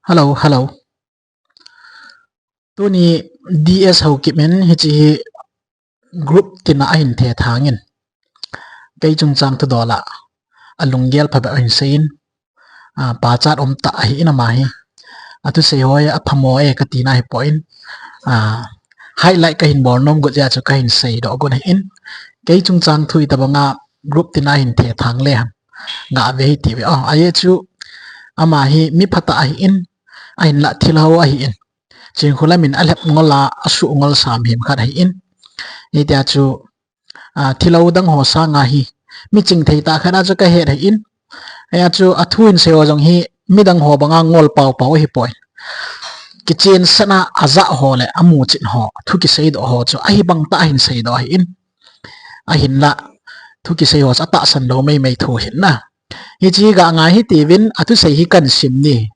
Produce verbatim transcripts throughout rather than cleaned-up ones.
Hello, hello. Tuni D S Haokip in hiche hi group tina ahin thethang in, kei chungchang thudol a alunggel phabep ahin seiyin, ah, pachat umtah ahin ama hi. Athusei ho hi aphamo e katina ahipoi, ah, highlight kahin bol nom got jeh a chu kahin seidoh got ahin. Kei chungchang thu itobanga group tina ahin thethang le ham gave hite ve. Oh, ajeh chu ama hi mi phatah ahin, ahinlah thilhou ahin. Chinkholam in alhep ngol a, asuh ngol sam him khat ahin. Hitia chu, ah, thilhou dang ho sanga hi mi chingthei tah khat a chu kahet ahin. Hia chu athu hin sei ho jong hi midang ho banga ngol paopao ahipoi. Kichensahna ajah ho le amuchet ho, thu kiseidoh ho chu ahibang tah ahin seidoh ahin. Ahinlah thu kisei ho chu atahsan lou meimei thu ahin na. Hiche hi gangai hite uvin, athusei hi kahin sim ni.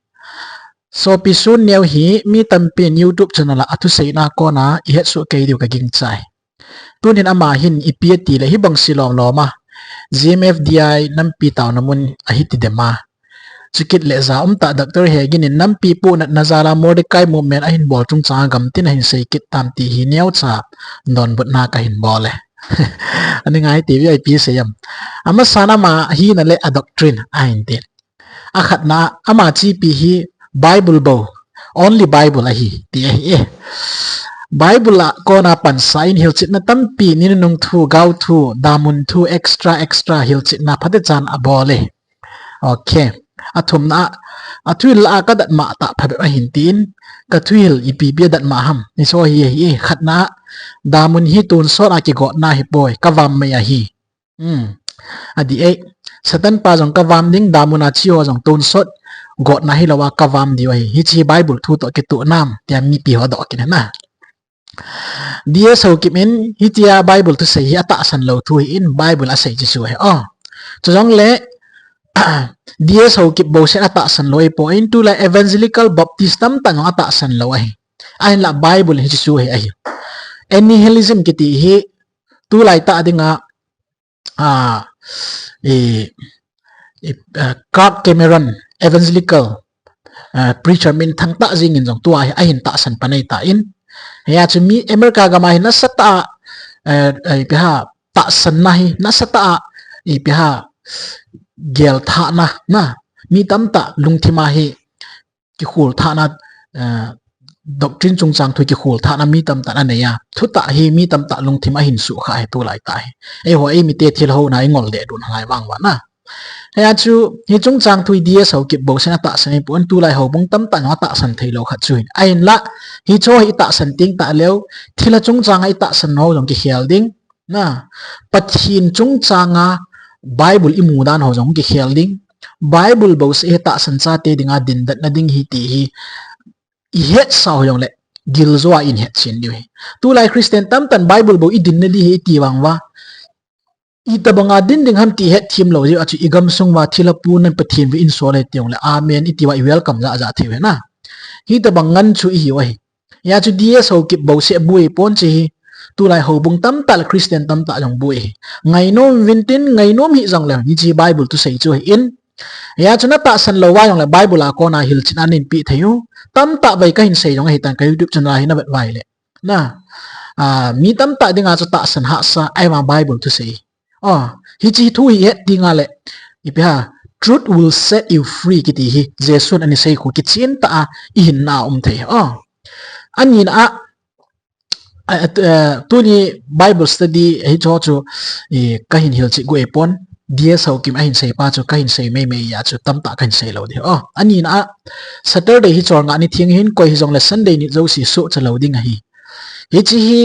Sopi Sunneo hi mi tampin YouTube channel a athuseina kona ihetsoh kei diu kagingchai. Tunin ama hin ipi ati le hibang se lomlom a, G M F D I nampi taona mun ahi ti dem a. Chukit le ja umtah Doctor Hegin in nampi pohnatna jal a Mordecai movement ahin bol chungchang a gamtin ahin sei kit tam ti hi neocha donbutna kahin bol e. Ani ngai ti V I P sei am. Amasan ama hina le a doctrine ahin ti. Akhatna, ama chepi hi Bible bou, only Bible ahi ti ahi e. Bible a kona pansa in hilchetna tampi, ni nunung thu, gao thu, damun thu, extra, extra hilchetna phatechan abol e. Okay. Athumna, athuhil a kadatmo tah phabep ahin tin, kathuhil ipi ipi adatmo ham. Hiche hi ahi e, khatna, damun hi tonsot a kigotna ahipoi, kavam mai ahi. Hmm. Adih e, Satan pa jong kavam ding, damun a che ho jong tonsot gotna hilou a kavam diu ahi. Hiche hi Bible thu toh kitoh nam, tia mipi ho adoh kit na. D S Haokip in hitia Bible thusei hi atahsan lou thu ahin, Bible asei chu chu ahi. Oh. Chujongle D S Haokip bou sen atahsan lou ahipoi, tulai Evangelical Baptist tamtah jong atahsan lou ahi. Ahinlah Bible hi chu chu ahi, ahi. Annihilism kiti hi tulai tah dinga, ah, i, i, ah, Kirk Cameron, evangelical, ah, preacher minthang tah jeng in jong tua hi ahin tahsan pan ahitan. Hia chu mi America gam a hi nasatah a, eh, eh, ipi ham, tahsanna hi nasatah a, ipi ham, gelthahna, na, mi tamtah lungthim a hi kikhol thahna, eh, doctrine chungchang thu kikhol thahna mi tamtah in anei a. Thutah hi mi tamtah lungthim ahin sukha ahi tulai tah hi. Eiho eimite thilhouna ingol deh dun lai vang uva na. Hia chu, hi chungchang thu hi D S Haokip bou sen atahsan ahipon, tulai houbung tamtah in atahsan theilou khat chu ahin. Ahinlah, hiche hi itahsan teng tah leu, thilha chungchang a itahsan ho jong kikhel ding. Na, Pathen chungchang a Bible imu dan ho jong kikhel ding. Bible bou seh hi tahsan chate dinga dindatna ding ahi ti hi ihetsa ho jongle giljo a ihin hetchen diu ahi. Tulai Christian tamtah in Bible bou idinna ding ahi iti vang uva, itobanga din ding ham ti hetthem lou jeh a chu igamsung uva thilha punan Pathen vin insol e ti jongle amen iti uva i welcome jahjah thei uve na. Hitobang ngen chu ihiu ahi. Hia chu D S Haokip bou seh boi pon, hiche hi tulai houbung tamtah le Christian tamtah jong boi ahi. Ngainom uvin tin, ngainom hih jongle hiche Bible thusei chu ahin. Hia chu natahsan lou uva jongle Bible a kona hilchetna neinpeh thei u. Tamtah vei kahin sei jong ahitan, ka YouTube channel a hi navet uva ahile. Na, ah, mi tamtah dinga chu tahsan hahsa ahi vang Bible thusei. Oh, hiche thu hi het tengle, ipi ham, truth will set you free kiti hi Jesun ana sei khu kichen tah a ihinna um thei. Oh. Anina a, a, a, tuni Bible study hiche chu, i, kahin hilchet got ahipon, D S Haokip ahin seipa chu kahin sei meimei a chu tamtah kahin sei lou ding. Oh, anina a, Saturday hi cholngah ni theng ahin, koi hijongle Sunday ni jouse sohcha lou ding ahi. Hiche hi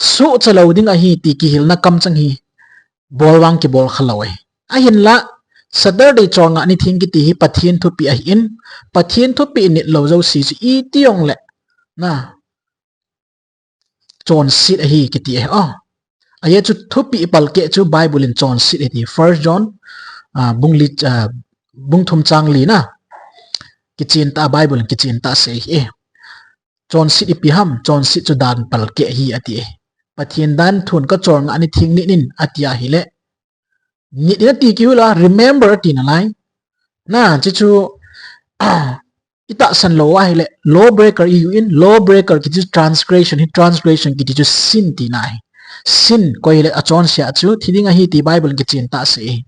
sohcha lou ding ahi ti kihilna kamcheng hi bol vang kibol khalou ahi. Ahinlah, Saturday cholngah ni theng kiti hi Pathen thupeh ahin, Pathen thupeh nit lou jouse chu iti jongle, na, chonset ahi kiti ahi. Oh. Ajeh chu thupeh palkeh chu Bible in chonset ahi ti. First John, ah, bung li, ah, bung thum chang li na. Kichen tah a Bible in kichen tah a asei ahi. Chonset ipi ham, chonset chu dan palkeh ahi ati ahi. Pathen dan thun ka cholngah ni theng nit in ati ahile, nit in ati kit hih un la, remember ati nalai. Na, hiche chu, itahsan lou ahile, law breaker ihiu in, law breaker kiti chu transgression, hi transgression kiti chu sin tina ahi. Sin, koi le achonse a chu thi ding ahi ti Bible in kichen tah asei ahi.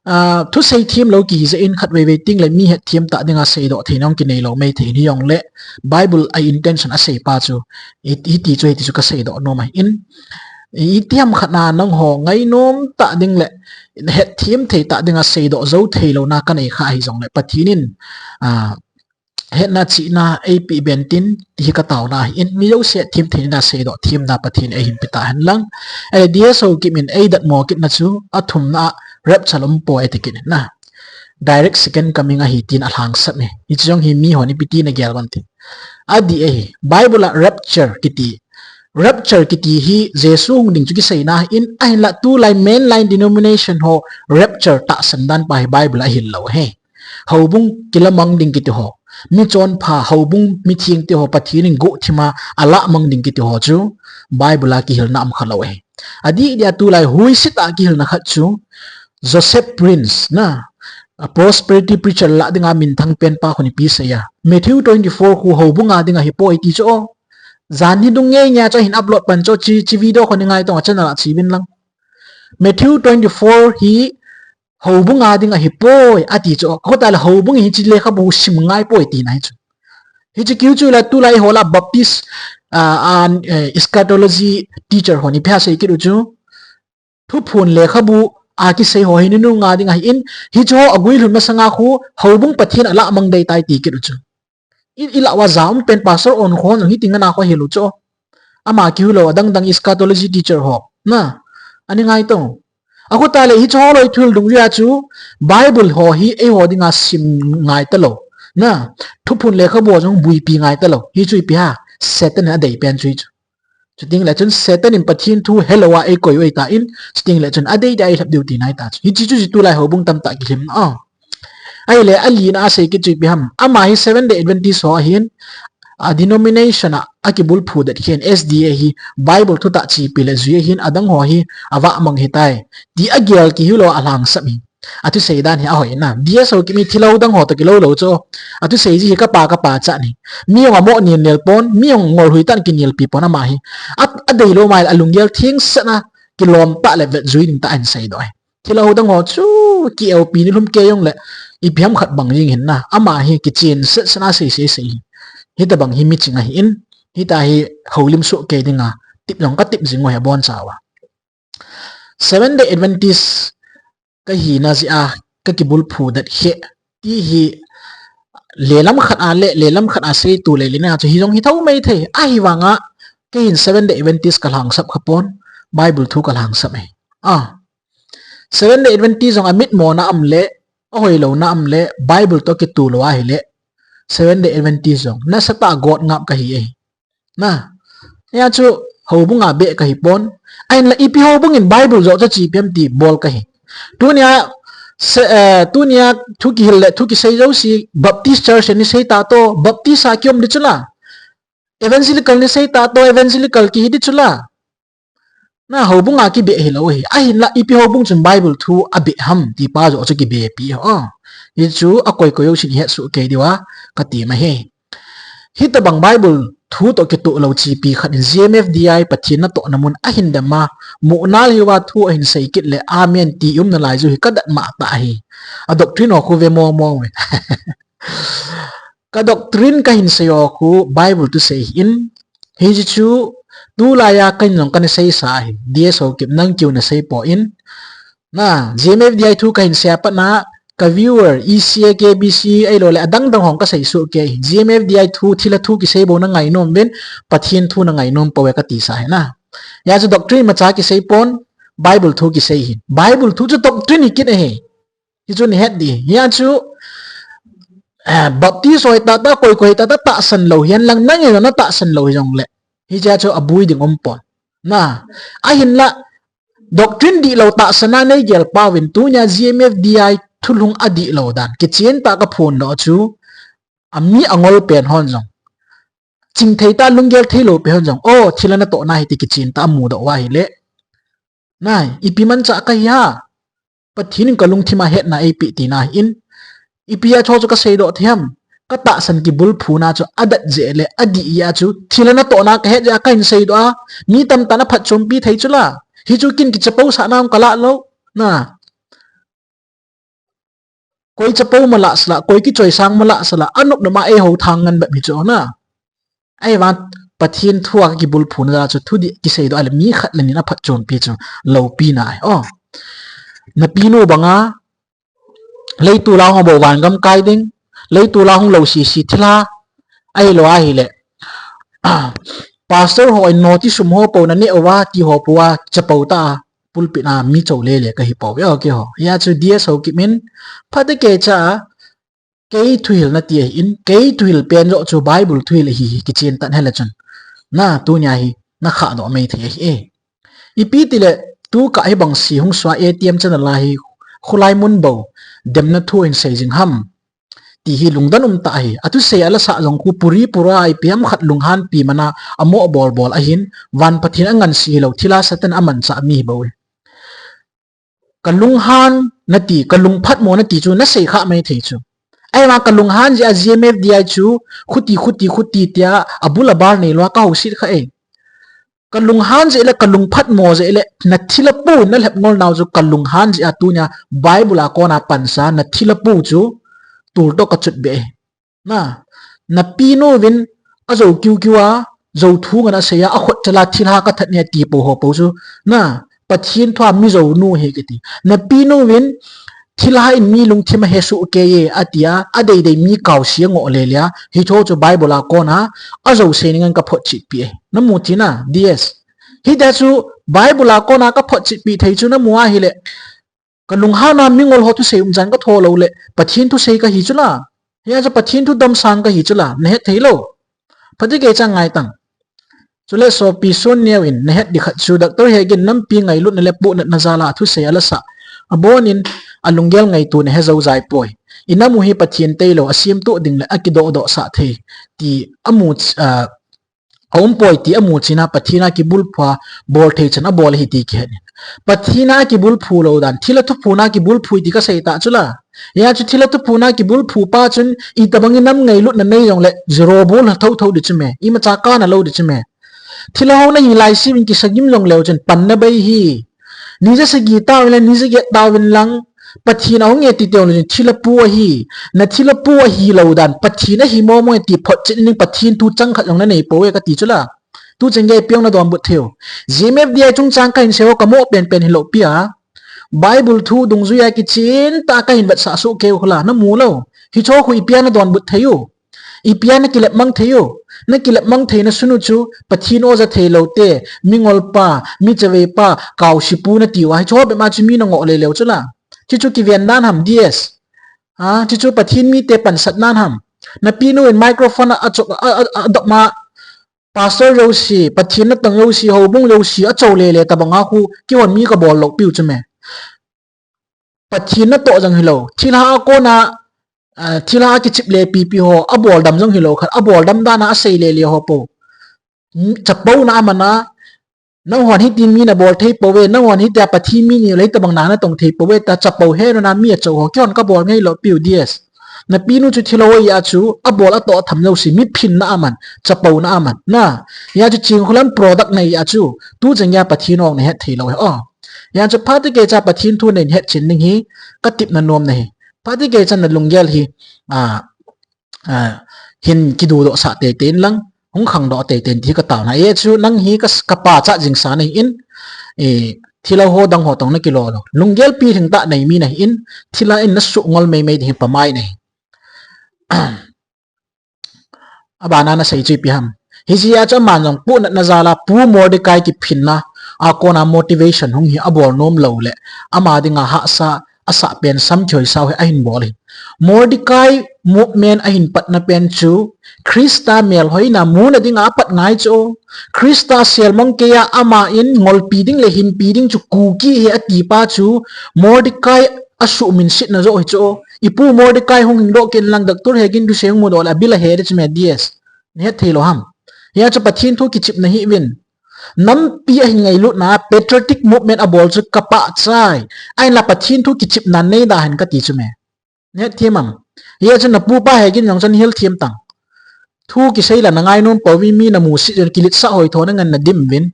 Ah, thusei themlou kihi jeh in khatvei vei tengle mi hetthem tah dinga seidoh theina hung kinei lou maithei in, hijongle Bible a intention asei pa chu, hi, hiti chu, hiti chu kaseidoh nom ahi in, itiham khat na nangho ngainom tah ding le hetthem thei tah dinga seidoh jou theilouna kanei kha ahi jongle Pathen in, ah, hetna chihna eipeh ben tin, ti hi kataona ahi in, mi jouse hetthem thei dinga seidoh themna Pathen in eihin pe tahen lang. Ahile D S Haokip in eidatmo kitna chu, athumna a rapture umpoi ati kit in na. Direct second coming ahi tin alhangsap e. Hiche jong hi mihon ipi tin agel uvem ti. Adih ahi, Bible a rapture kiti. Rapture kiti hi Jesu hung ding chu kiseina ahi in, ahinla tulai mainline denomination ho rapture tahsan dan pa hi Bible a ahil lou ahi. Houbung kilamang ding kiti ho, michonpha, houbung mitheng ti ho Pathen in guhthima alamang ding kiti ho chu Bible a kihilna umkha lou ahi. Adih dia tulai huisetah a kihilna khat chu Joseph Prince na, a prosperity preacher lah dinga minthang pen pa khun ipi asei a, Matthew twenty-four khu houbung a dinga ahipoi ti chu o. Jan hi dung ngei ngei a chu ahin upload pan chu, hiche, hiche video khun ingaitong a channel a che uvin lang. Matthew twenty-four hi houbung a dinga ahipoi ati chu o. Ahitah le houbung in hiche lekhabu sim ngaipoi tina ahi chu. Hiche kiu chu la tulai ho lah Baptist, ah, ah, eh, eschatology teacher hon ipi asei kit u chu, thuphon lekhabu a kisei ho hi ni nunga dinga ahi in, hiche ho aguilhun masanga khu houbung Pathen alamang dei tai ti kit u chu. I, ilah uva ja um pen Pastor Onkhon jong hiti ngana khu ahil u chu. Ama kihu lou adang dang eschatology teacher ho na, ani ngaitong. Ahitah le hiche ho loi thil dungjuia chu Bible ho hi eiho dinga sim ngai talou na, thuphon lekhabu jong buipi ngai talou. Hichu ipi ham, Satan in adei pen chu hichu. Chutengle chun Satan in Pathen thu helou a eikoi u ahitan, chutengle chun adei dia eilhep diu tina ahitai chu. Hiche chu hiche tulai houbung tamtah kilhim na a. Ahile alina a asei kit chu ipi ham, ama hi Seventh Day Adventist ho ahin, a denomination a akibulphu det khen S D A hi Bible thutah chepi le jui ahin, adang ho hi avahmang ahitai ti agel kihi lou a alhangsap hi. Athusei dan hi ahoi na. D S Haokip in thilha dang ho toh kilou lou chu, athusei ji hi kapa kapa chan ahi. Mi jong amo nil nil pon, mi jong ngolhui tah in kinelpi pon ama hi. A, adeilou mai le alunggel thengsetna kilom tah le vetjui ding tah in seidoh ahi. Thilha dang ho chu ki-eopi nilhum kei jongle ipi ham khat bang jing ahin na. Ama hi kichen setsetna sei sei sei hi. Hitobang hi miching ahi in, hitia hi houlim soh kei dinga tip jong katip jing u ahi abonchauva. Seventh Day Adventist kahina jeh a kakibulphu det khe ti hi lelam khat a le, lelam khat a seitu le lina chu hijong hithou maithei. Ahivanga keihin Seventh Day Adventist kalhangsap khapon, Bible thu kalhangsap ahi. A, Seventh Day Adventist jong amitmona um le, ahoilouna um le, Bible toh kituh lou ahile, Seventh Day Adventist jong nasatah a got ngap kahi ahi. Na, hia chu houbung a beh kahipon. Ahinla ipi houbung in Bible joh chu chepi ham ti bol kahi. Tunia, se, eh, tunia thu kihil le thu kisei jouse Baptist Church in asei tah toh Baptist a kium ding chula, Evangelical in asei tah toh Evangelical kihi ding chula. Na, houbung a kibeh hilou ahi. Ahinla ipi houbung chun Bible thu abeh ham ti pa joh chu kibepi ahi. Hichu akoi koi jousen ihet soh kei diuva kati ahi. Hitobang Bible thu toh kituh lou chepi khat in G M F D I Pathen natohna mun ahin dem a, muhnal hiuva thu ahin sei kit le amen ti um nalai ju hi kadat mah tah ahi. A doctrine ho khu ve mong mong uve. Ka doctrine kahin sei ho khu Bible thusei ahin, hiche chu tulai a keiin jong kana seisa ahi. D S Haokip nang keu nasei poi. Na, G M F D I thu kahin sei a pat na, ka viewer, E C A, K B C, ahilouleh adang dang hon kasei soh kei ahi. G M F D I thu, thilha thu kisei bou nangainom uvin, Pathen thu nangainom pouve katisa ahi na. Hia chu doctrine imacha kisei pon, Bible thu kisei ahi. Bible thu chu doctrine hi kit ahi. Hichu nahet ding. Hia chu, eh, Baptist ho hitah tah, koi koi hitah tah, tahsan lou hihen lang, nangin natahsan lou hijongle, hichea chu abui ding umpon. Na, ahinla, doctrine dihlou tahsan a neigel pauvin, tunia G M F D I thulhung adihlou dan kichen tah kaphondoh chu, ami angol pen hon jong, chingthei tah lunggel theilou pen hon jong, o, thilha natohna ahi ti kichen tah amudoh uva ahile, nai, ipi manchah kahi ham? Pathen in kalungthim a hetna eipeh tina ahin, ipi a chu chu kaseidoh thei ham? Katahsan kibulphuna chu adat jeh le adih jeh a chu thilha natohna kahet jeh a kahin seidoh a, mi tamtah in aphatchompi thei chula. Hichu kin kichapousah nam kalah lou. Na. Koi chapou malah sala, koi kichoisang malah sala, anop nop a eihou thang ngen bep hi chu na. Ahivang Pathen thua kakibulphuna chu thudih kiseidoh a le mi khat le ni in aphatchompi chu loupina ahi. O. Napinu banga, leitol a hung bou vangam kai ding, leitol a hung lou sisi thilha, ahilou ahile. Pastor ho in noti sum ho pou naneh uva, ti ho pou a, chapou tah a, pulpit a mi chou lele kahi pouve, okay ho. Hia chu D S Haokip in, phatecha, kei thuhil nati ahin, kei thuhil pen joh chu Bible thuhil ahi, hi kichen tan hile chun. Na, tunia hi, nakhahdoh maithei ahi e. Ipi tile, tukah hibang si hung sua A T M channel a hi, kholai mun bou, demna thu hin sei jing ham. Ti hi lungdon um tah ahi. Athusei alasah jong khu puri pura ipi ham khat lunghanpi mana amoh bol bol ahin, van Pathen angansi hilou, thilha Satan amanchah mi hi bou e. Kalunghan nati, kalungphatmo nati chu nasei kha maithei chu. Ahivang kalunghan jeh a G M F D I chu, khuti, khuti, khuti tia, abul abar neilou a kahouset kha e. Kalunghan jeh le, kalungphatmo jeh le, nathilha pu nalhep ngol nau chu kalunghan jeh a tunia Bible a kona pansa nathilha pu chu toltoh kachutbeh e. Na, napinu vin ajou kiu kiu a, jou thu ngen asei a, akhut chala thilha kathat ne ti pou ho pou chu. Na, Pathen thua mi jou nu hi kiti. Napinu vin thilha in mi lungthim ahesoh kei e, atia, adeidei mi kaosi angoh lele a, hicho chu Bible a kona, ajou sei ning ngen kaphotchetpi e. Namu thina, D S. Hitia chu Bible a kona kaphotchetpi thei chu namu ahile. Kalunghan a mingol ho thusei umchan katho lou le, Pathen thusei kahi chula. Hia chu Pathen thu damsang kahi chula, nahet thei lou. Phatecha ngaitang. Chule sopi Son Neo in, nahet ding khat chu, Doctor Hegin nampi ngailutna le pohnatna jal a thusei alasah. Abonin, alunggel ngaito nahe jou jai poi. Inam u hi Pathen tailou, asemtoh ding le akidohdoh sah thei. Ti amu, ah, aum poi ti amu china Pathen a kibulphu a bol thei chan abol ahi ti kihet in. Pathen a kibulphu lou dan, thilha thuphuna kibulphu ti kasei tah chula. Hia chu thilha thuphuna kibulphu pa chun itobang in nam ngailutna nei jongle zero bol tho tho ding chu me. Imacha kana lou ding chu me. Thilha ho nahi lai simin kisagim jongleu chun panna bei hi. Ni ja sagi tauvin lang, ni ja get tauvin lang, Pathen ahung e ti teng le chun thilha pu ahi. Nathilha pu ahilou dan, Pathen ahi momo e ti photchet ning Pathen thu chang khat jong nanei pou e kati chula. Tuchan gei ipi jong nadonbut thei u. G M F D I chungchang kahin sei ho kamoh penpen hilou pi a. Bible thu dungjuia kichen tah a kahin vetsah soh kei u khu la, namu lou. Hicho khu ipi a nadonbut thei u. Ipi a nakilep mang thei u. Nakilep mang theina sung u chu, Pathen o ja thei lou te, mingol pa, mi chavei pa, kaosi pu nati uva, hicho bep ma chu mi nangoh lele u chula. Chuchu kiven nan ham, D S. Ah, chuchu Pathen mite pansat nan ham. Napinu in microphone a, a, a, a, adop ma, Pastor jouse, Pathen natong jouse, houbung jouse, achou lele tobang a khu, kihon mi kabol lou piu chu me. Pathen natoh jong hilou. Thilha a kona, ah, thilha a kichep le pipi ho, abol dam jong hilou khat, abol dam dan a asei lele ho pou. Chapouna aman a, nanghon hiti mi nabol thei pou ve, nanghon hitia Pathen mi nahile hitobang na natong thei pou ve, tia chapou hena mi achou ho, kihon kabol ngai lou piu D S. Napinu chu thilha ho ahi a chu, abol atoh atham jouse, mi phinna aman, chapouna aman. Na, hia chu Chingkholam product nahi a chu, tuchan gei a Pathen o nahet thei lou hi. O. Hia chu phatecha Pathen thu nahin hetchen ding hi, katepna nom nahi. Phatecha nalunggel hi, ah, ah, hin kidudoh sah teitei in lang, hung khangdoh teitei in ti hi kataona. Hia chu nang hi ka, kapachat jingsa nahin, eh, thilha ho dang ho toh nakilou lou. Lunggel pilhing tah nei mi nahin, thilha in nasuh ngol meimei ding hi pamai nahi. Abana nasei chu ipi ham. Hijeh a chu aman jong pohnatna jal a Pu Mordecai kiphinna a kona motivation hung hi abol nom lou le. Ama dinga hahsa, asah pen sam kihoisau hi ahin bol hi. Mordecai movement ahin patna pen chu Christa melhoina muna dinga apat ngai chu. Christa selmang keiya ama in ngolpi ding le hinpi ding chu Kuki hi ati pa chu Mordecai asuhminsetna joh hi chu. Ipu Mordecai hung hingdoh kit lang Doctor Hegin thusei hung mudoh le abil ahe ding chu me D S. Nahet thei lou ham. Hia chu Pathen thu kichepna hiuvin. Nampi ahin ngailutna patriotic movement abol chu kapahchai. Ahinla Pathen thu kichepna neida hen kati chu me. Nahet them am? Hia chu napupa Hegin jong chu nahil them tang. Thu kisei la nangainom pouvin mi namusit jong kiletsah hoitho nangan nadim uvin.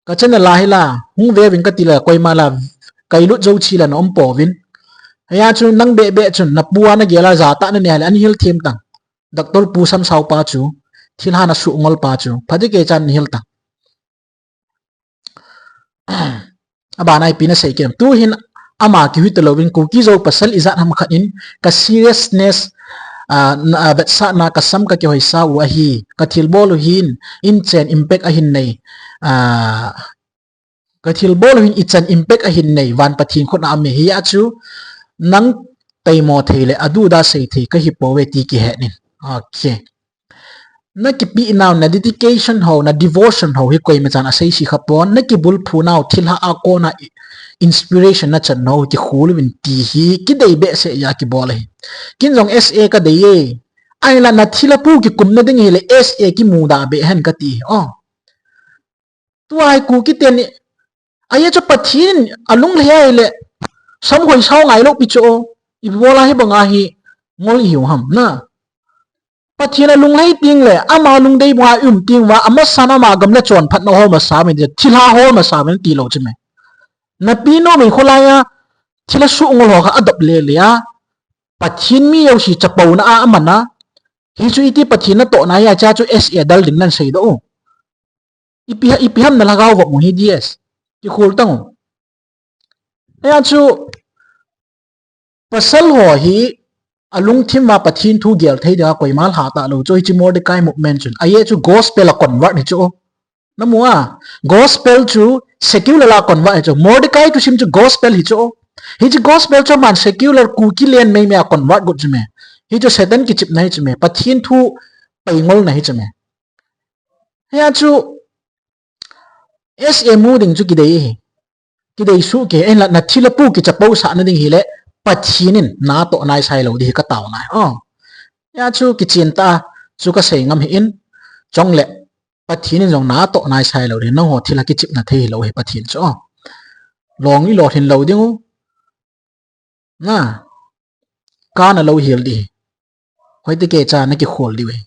Ka channel a hila, hung ve uvin kati la, koima la, kailut jou cheh la naum pouvin. Hia chu nang beh beh chun, napu a nagel a jatah nanei le, anahil them tang. Doctor Pu Samsao pa chu, thilha nasuh ngol pa chu, phatecha nahil tang. Abana ipi nasei kit em? Tuhin ama kihui talouvin Kuki Zo pasal ijat ham khat in ka seriousness, ah, na, ah, vetsahna ka sam ka kihoisa u ahi, ka thilbol u hin inchen impact ahin nei, ah, ka thilbol u hin ichan impact ahin nei, van Pathen khut a um e, hia chu nang taimo thei le aduda sei thei kahi pouve ti kihe in. Okay. Nakipehnau, na dedication ho, na devotion ho hi koima chan asei si kha pon, nakibulphunau, thilha a kona i-, inspiration nachan nau, kikhol uvin ti hi, kidei behseh a kibol ahi. Ken jong S A kadei e. Ahinla nathilha pu kikumna ding hile S A kimuda beh hen kati. Oh. Tua hi Kuki teni, ahi chu Pathen alunglhai le, samkhoisao ngailou pi chu o, ibola hibanga hi ngol ihiu ham na. Pathen alunglhai teng le, ama lungdei banga um teng uva, amasan ama gam le chonphatna hol masa uvin, thilha hol masa uvin tilou chu me. Napinu min kholai a, thilha suh ngol ho kha adop le le a, Pathen mi jouse chapouna a aman a, hichu iti Pathen natohna hi a cha chu S A dal ding nan seidoh u. Ipi ha, ipi ham na lhagao vop mu hi D S. Kikhol tang u. Hia chu pasal ho hi alungthim a Pathen thu gel thei dia koima lha talou chu hichi Mordecai movement chun. Ahi chu gospel a convert hi chu. Namu a, gospel chu secular a convert hi chu. Mordecai thusim chu gospel hi chu. Hichi gospel chu man secular Kuki len meimei a convert got chu me. Hichu Satan kichepna hi chu me. Pathen thu paingolna hi chu me. Hia chu S A mu ding chu kidei hi. Kidei suh kei, ahinla nathilha pu kichapo sahna ding hile, Pathen in natoh nai sailou ding hi kataona hi. Oh. Hia chu kichen tah chu kasei ngam hi in, chule, Pathen in jong natoh nai sailou ding, nangho thilha kichepna thei hilou hi Pathen chu. Oh. Long ilolhin lou ding u. Na, kana lou hel ding. Hoitah kei cha nakikhol diu hi.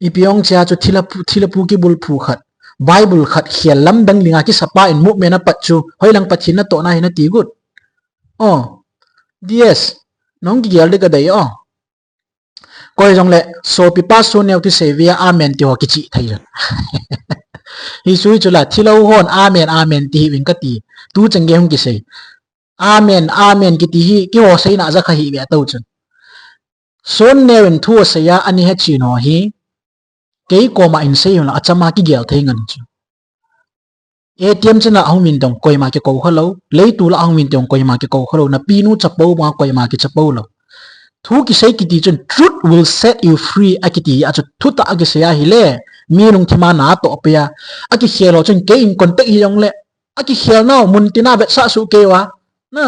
Ipi ong cha chu thilha pu, thilha pu kibulphu khat, Bible khat khel lamdang linga kisapa in movement apat chu, hoilang Pathen natohna hi nati got. Oh, D S, nong kigel ding kadei o. Koi jongle, sopi pa Sonneo thusei vea amen ti ho kichih thei jon. Hichu hichu la, thilha hon amen, amen ti hih uvin kati. Tu chang gei hung kisei. Amen, amen kiti hi, keiho seina jakha hih ve tou chun. Sonneo in thu asei a, ana hechen ho hi, kei koma hin sei hon la, achama kigel thei ngan chu. A T M channel a hung uvin tong koima kikou khalou, leiset a hung uvin tong koima kikou khalou, napinu chapo banga koima kichapo lou. Thu kisei kiti chun, "Truth will set you free," akiti a chu thutah akisei ahile, mi lungthim a natoh pei a, akikhel ho chun kei in contact hi jongle, akikhel nau mun tina vetsah suh kei uva. Na,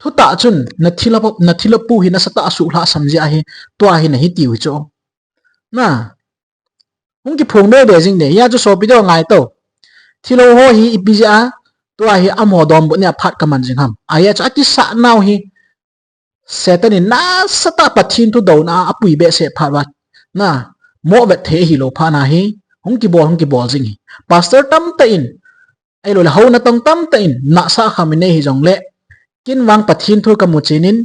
thutah chun, nathilha pu, nathilha pu hi nasatah a suhlhah sam jeh ahi, tua hi nahi tiu hi chu. Na, hung kiphong be be jing de, hia chu sopi deu ngai tou. Thilha ho hi ipi jeh a, tua hi amaho donbutna a phat kaman jing ham. Ahia chu akisah nau hi, Satan in nasatah Pathen thu douna a apui behseh phat uva. Na, mo vet thei hilou phat na hi, hung kibol, hung kibol jing hi. Pastor tamtah in, ahilou le hou natong tamtah in, nahsah kham in nei hi jongle, ken vang Pathen thu kamu chen in,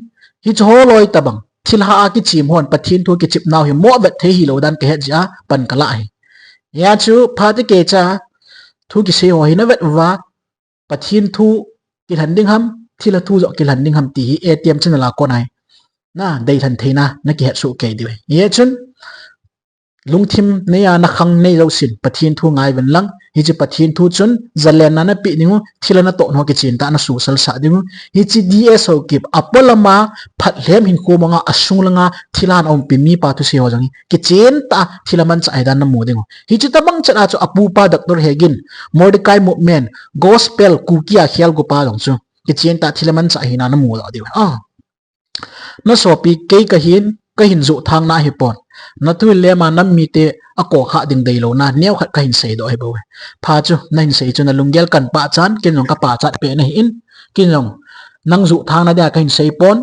hichu holoi tabang, thilha a kichem hon, Pathen thu kichep nau hi mo vet thei hilou dan kahet jeh a, pan kalah hi. Hia chu, phatecha, thu kisei ho hi navet uva, Pathen thu kilhen ding ham, thilha thu joh kilhen ding ham ti hi A T M channel a kon ahi. Na, deilhen theina, nakihet soh kei diu ahi. Hia chun, lungthim nei a nakhang nei jousen, Pathen thu ngai uvin lang, hiche Pathen thu chun, jalenna napeh ding u, thilha natoh ho kichen tah a nasuhsal sah ding u, hiche D S Haokip, apolam a, phatlhem hinkho manga, asung langa, thilha ana umpi mipa thusei ho jong hi, kichen tah a, thilha manchah ahi dan namu ding u. Hiche tabang chet a chu apupa Doctor Hegin, Mordecai Movement, Gospel, Kuki a khelgupa jong chu, kichen tah a thilha manchah ahina namu lou diu. Ah. Nasopi kei kahin, kahin joh thangna ahipon. Nathu lem a nam mite akou kha ding deilouna, neokhat kahin seidoh ahi bou. Pha chu, nahin sei chu nalunggel kan pachat, ken jong kapachat peh nahi in, ken jong nang joh thangna dia kahin sei pon,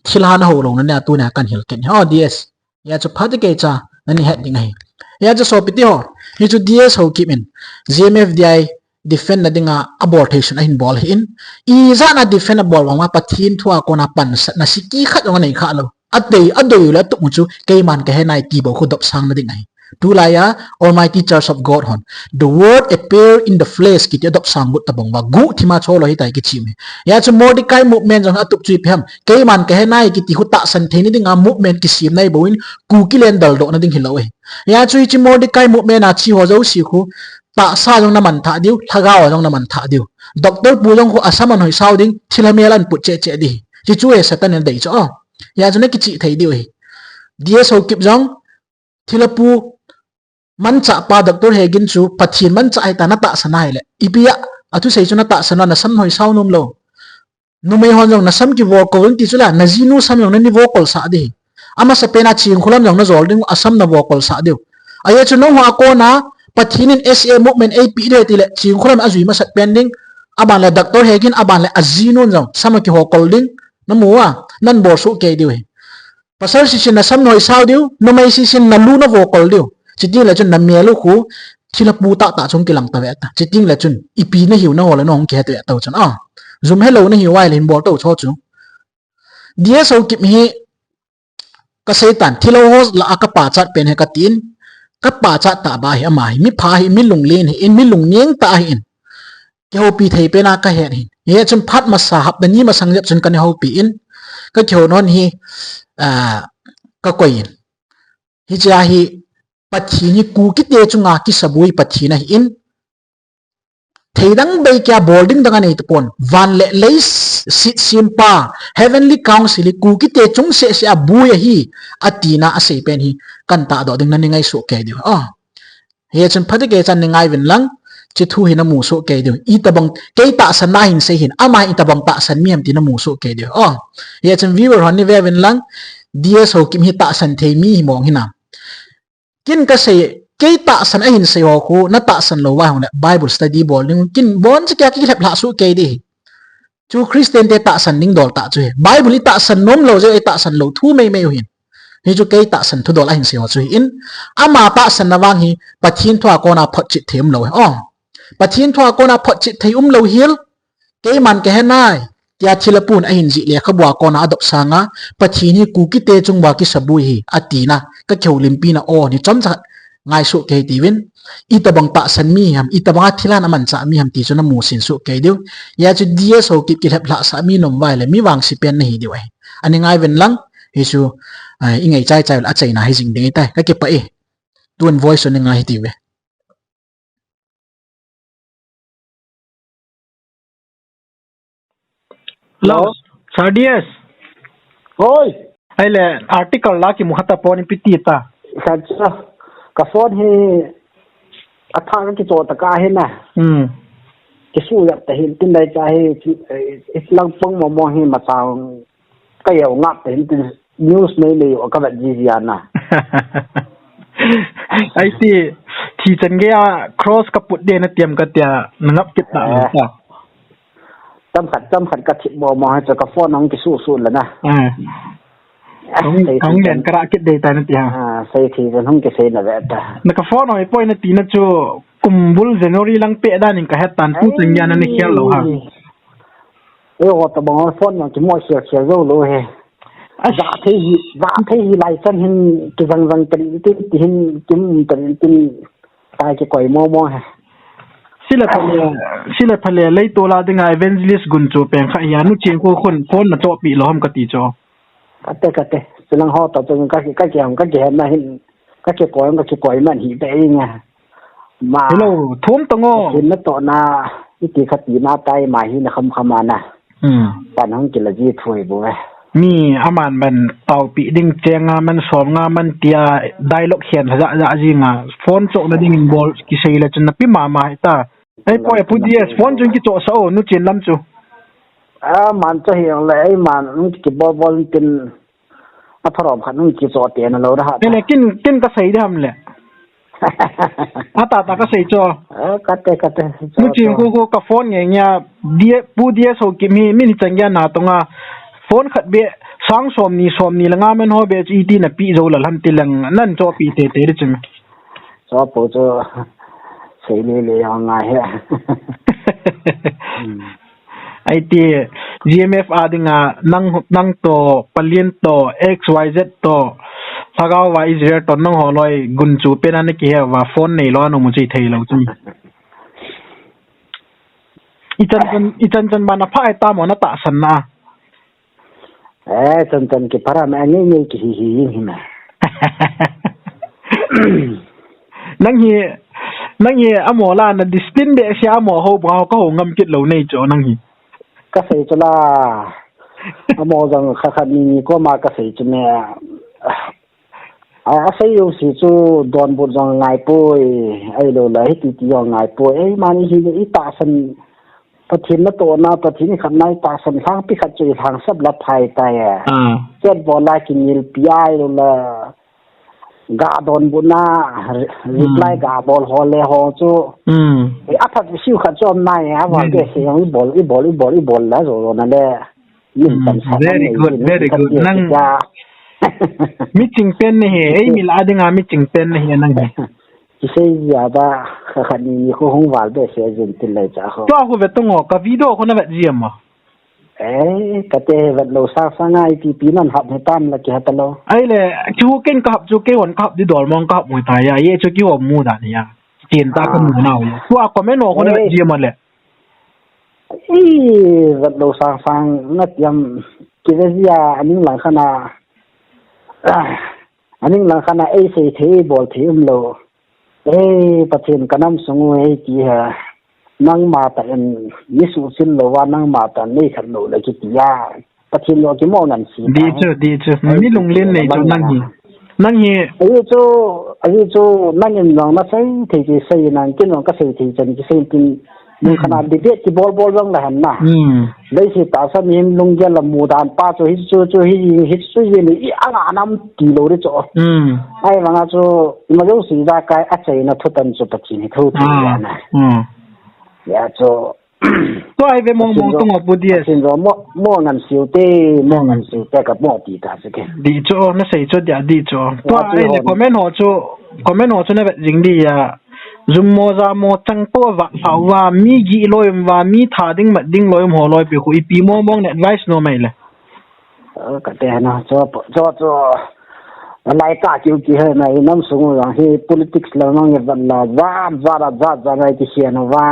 thilha na ho lou na nia tunia kan hil kit hi. Oh, D S. Hia chu phat kei cha, nani het ding ahi. Hia chu sopite ho, hichu D S Haokip in, G M F D I defend na dinga abol thei sun ahin bol ahin, ijat na defend abol vang ma Pathen thua kona pansatna siki khat jong anei kha lou. Adei, adei u le atup u chu, keiman kahe nai ti bou khu dopsang na ding ahi. Tulai a, Almighty Church of God hon, the word appear in the flesh kiti adopsang got tabang uva, guhthima cholo hitai kichi me. Hia chu Mordecai movement jong atup chu ipi ham, keiman kahe nai kiti khu tahsan thei na dinga movement kisem nai bou in, Kuki len daldoh na ding hilou ahi. Hia chu hichi Mordecai movement a che ho jouse khu, tahsa jong na mangthah diu, lhagao jong na mangthah diu. Doctor pu jong khu asam anhoi sao ding, thilha mel ahin put cheh cheh ding. Hichu hi Satan in adei chu, oh. Hia chu na kichih thei diu ahi. D S Haokip jong, thilha pu, manchah pa Doctor Hegin chu Pathen manchah ahi tia na tahsan ahile, ipi a, athusei chu na tahsan lou, na sam hoi sao nom lou. Numei hon jong na sam kivokol ding ti chu la, na jinu sam jong nani vokol sah ding. Amasapen a Chingkholam jong na jol ding, asam na vokol sah diu. Ahia chu nangho a kona, Pathen in S A movement eipeh ding ti le, Chingkholam ajui masat pen ding, aban le Doctor Hegin, aban le ajinun jong, sam akivokol ding, na mu a, nan bol soh kei diu ahi. Pasal sisin na sam na hoi sao diu, numei sisin na lu na vokol diu. Chuteng le chun na mel u khu, thilha pu tah tah chu hung kilang ta ve ta. Chuteng le chun, ipi na hiu na ho le na hung kihet ve tau chun. Ah, jum helou na hiu ahile hin bol tau chu chu. D S Haokip hi, ka seitan, thilha ho lah a ka pachat pen hi ka tin. Ka pachat tah ba hi ama hi, mi pha hi, mi lunglen hi in, mi lungneng tah hi in. Kihoupi thei pen a ka het hin. Hia chun phat masa hapta ni masang jep chun kana houpi in. Ka kihou non hi, ah, ka koi in. Hichea hi Pathen hi Kukite chunga kisabui Pathen ahi in. Thei dang bei kia bol ding dang anei tapon. Van le lei s-, sit simpa, heavenly council hi Kukite chung seh seh a bui ahi. Atina asei pen hi kan tahdoh ding nani ngai soh kei diu. Oh. Hia chun phat kei chan ni ngai vin lang, hiche thu hi na mu soh kei diu. Itabang, kei tahsan na hin sei hin, ama itabang tahsan mi ham ti na mu soh kei diu. Oh, hia chun viewer hon ni ve vin lang, D S Haokip hi tahsan thei mi hi mong hinam. Ken ka sei, kei tahsan ahin sei ho khu, na tahsan lou va hung le, Bible study bol ding, ken bon che kia kilhep lha soh kei di. Chu Christian te tahsan ding dol tah chu hi. Bible i tahsan nom lou jeh i tahsan lou thu mei mei u hin. Hichu kei tahsan thu dol ahin sei ho chu hi in. Ama tahsan na vang hi Pathen thua kona photchet thei um lou hi. Oh. Pathen thua kona photchet thei um lou hel. Keiman kahe nai. Tia thilha pun ahin jih lekhabua kona adop sanga. Pathen hi Kukite chung uva kisabui hi. Atina. Ka kihoulimpi na o ni chomcha ngai soh kei tiuvin. Itabang tahsan mi ham, itabang a thilha na manchah mi ham ti chu na musin soh kei diu. Hia chu D S Haokip kilhep lhah sah mi nom vai le mi vangse pen na hi diu ahi. Ani ngai vin lang, hichu, ah, i ngai chai chai le achaina hi jing ding ahitai. Ka kipah e. Tun voice ni ngai hi tiuve. Hello. Hello. Sir D S. Hoi. Ahile, article la kimu kha tapon ipi ti ta. Sir, ka phone hi athah ka kicho ta ka hi na. Hmm. Kisu jat ta hin tin dai cha hi, eh, lang pang mo mo hi ma chang ka yau ngap ta hin tin news nei nei o ka vet ji ji ana. Ai ti, thi chan gei a cross ka put de na tiam ka tia, na ngap kit ta lo ta. Chomkhat, chomkhat ka thip mo mo ha chu ka phone hung kisu su la na. Ah. Ah, hung, sei hung thi len chan. Ka ra kit de ta na tia. Ah, sei thi chan hung kisei na ve ta. Na ka phone hoi poi na ti na chu kum bul January lang pe dan in ka het tan tu chan gei a na ni khel lo ha. Ei. Ei, o tabang phone jong kimo khel khel jou lou he. Ai. Jah thei hi, jah thei hi lai chan hin kijang jang tari tin, ti hin kim tari tin, tai kikoi mo mo he. Sile phale, sile phale, lei tola dinga evangelist gun chu pen kha hia nu ching khu khun phone na chohpi lou ham ka ti chu. Kate, kate. Silang ho to chu ka ki, ka ki, ka kihen na hin, ka kikoi, ka kikoi man hi be inga. Ma. Hello, thum tong o. Sin na to na, iti kha ti na tai ma hi na kham kham ana. Hmm. Pan hung kila ji thui bu e. Mi aman man taupi ding chenga man som nga man tia dialogue hian ja ja jinga phone chohna ding in bol kisei le chun na pi ma ma ta. Ei, poi, pu D S, phone chun kichoh sa o, nu chin lam chu. A, man cha hi ang le, ei man, nung kibol bol tin, a pharom khat nung kichoh te na lo da ha ta. Ei le, kin, kin ka sei de ham le. A ta ta ka sei cho. A, ka te, ka te, cho, nu chin cho. Khu khu ka phone nge nge, D-, pu D S Haokip mi, mi ni chang ya na tonga, Phone khat beh, sang som ni, som ni le nga man ho beh chu iti na pi jou lal ham ti lang nan chohpi tete di chun. Chohpou chu sei le le jong ngai he. Hmm. Aiti, G M F a dinga nang, nang toh, Palian toh, X Y Z toh, Lhagao va Israel toh, nangho loi gunchu pen a na kihe uva phone neilou a na um u chu ithei lou chu. Ichan chan, ichan chan bana pha ai tamo na tahsan na. Eh, chan chan kipara me, ngei ngei kihi hi hi me. Nang hi, nang hi amo la na discipline behseh amo ho bang ho ka ho ngam kit lou nei chu nang hi. Ka sei chu la. Amo jong kha khat ni ni koma ka sei chu me. A, asei jouse chu donbut jong ngai poi, ahilou le hiti ti jong ngai poi. Eima ni hi i tahsan Pathen natohna, Pathen ikhatna i tahsan lhangpi khat chu i lhangsap la phai tai e. Ah. Chat bol a kinelpi ahilou le ga donbutna, re-, reply Hmm. ga bol ho le ho chu. Hmm. E, aphat siu khat chu um nai e, avang Very te se jong i bol, i bol, i bol, i bol la jo jo na le. Min Hmm, tam sa very ni good, ni very ka good. Ti Nang ka. Mi ching pen nahi, ei mi la dinga mi ching pen nahi nang hi. Kisei jia ba kha kha ni ni khu hung val behseh jin tin lai cha ho. Tua khu ve tung o, ka video khu na vet jia ma. Eh, ka te vet lou sa sa ngai pi pi nan hap he tam la ki ha ta lou. Ai le, chu ken ka hap chu ke won ka hap di dol mong ka hap mui ta ya, ye chu ki won mu da ni ya. Tin ta ka mu na o ya. Tua comment o khu na vet Eh. jia ma le. Ih, vet lou sang sang na tiam ki ve jia aning lang khana. Ah, aning lang khana ei sei thei, ei bol thei um lou. Ei, Pathen ka nam sung u ei ti ha. Nangma ta in ni su sin lou va, nangma ta nei khat lou le ki ti ya. Pathen lo ki mo ngan si Di ta. chu, di chu. Ai, Mi lunglen nei chu nang nang hi. na. Nang hi. Ahi chu, ahi chu, nang in jong na sei thei ki sei nang, kin jong ka sei thei chan ki sei tin. Nung Hmm. khana debate ki bol bol jong la han na. Hmm. Lei si ta sa mi hin lunggel la mu dan pa chu hi chu chu hi, hi chu hi ni i anga nam ti lou ri chu. Hmm. Ai vanga chu, ima jong si ja kai a chei na thu tan chu Pathen hi thu thei Ah. ya na. Hmm. Ya chu, Tua hi ve mong mong Pathen tung jo, o pu dies. Pathen jo mo, mo ngan siu te, mo Hmm. ngan siu te ka mo ti ta se ke. Di chu, na sei chu dia di chu. Tua Wa ti ai le hon. comment ho chu, comment ho chu na vet jing di ya. Zum mo ja mo chang po va, hau va, mi gi loi um va, mi tha ding mat ding loi um ho loi pi khu ipi mo mong ne advice no mai le. Eh, ka te na, cho, cho, cho. Lai ka kiu ki he na, i nam sung u jong hi politics la nang e van la, va, va, va, va, va, ngai ki sia na va.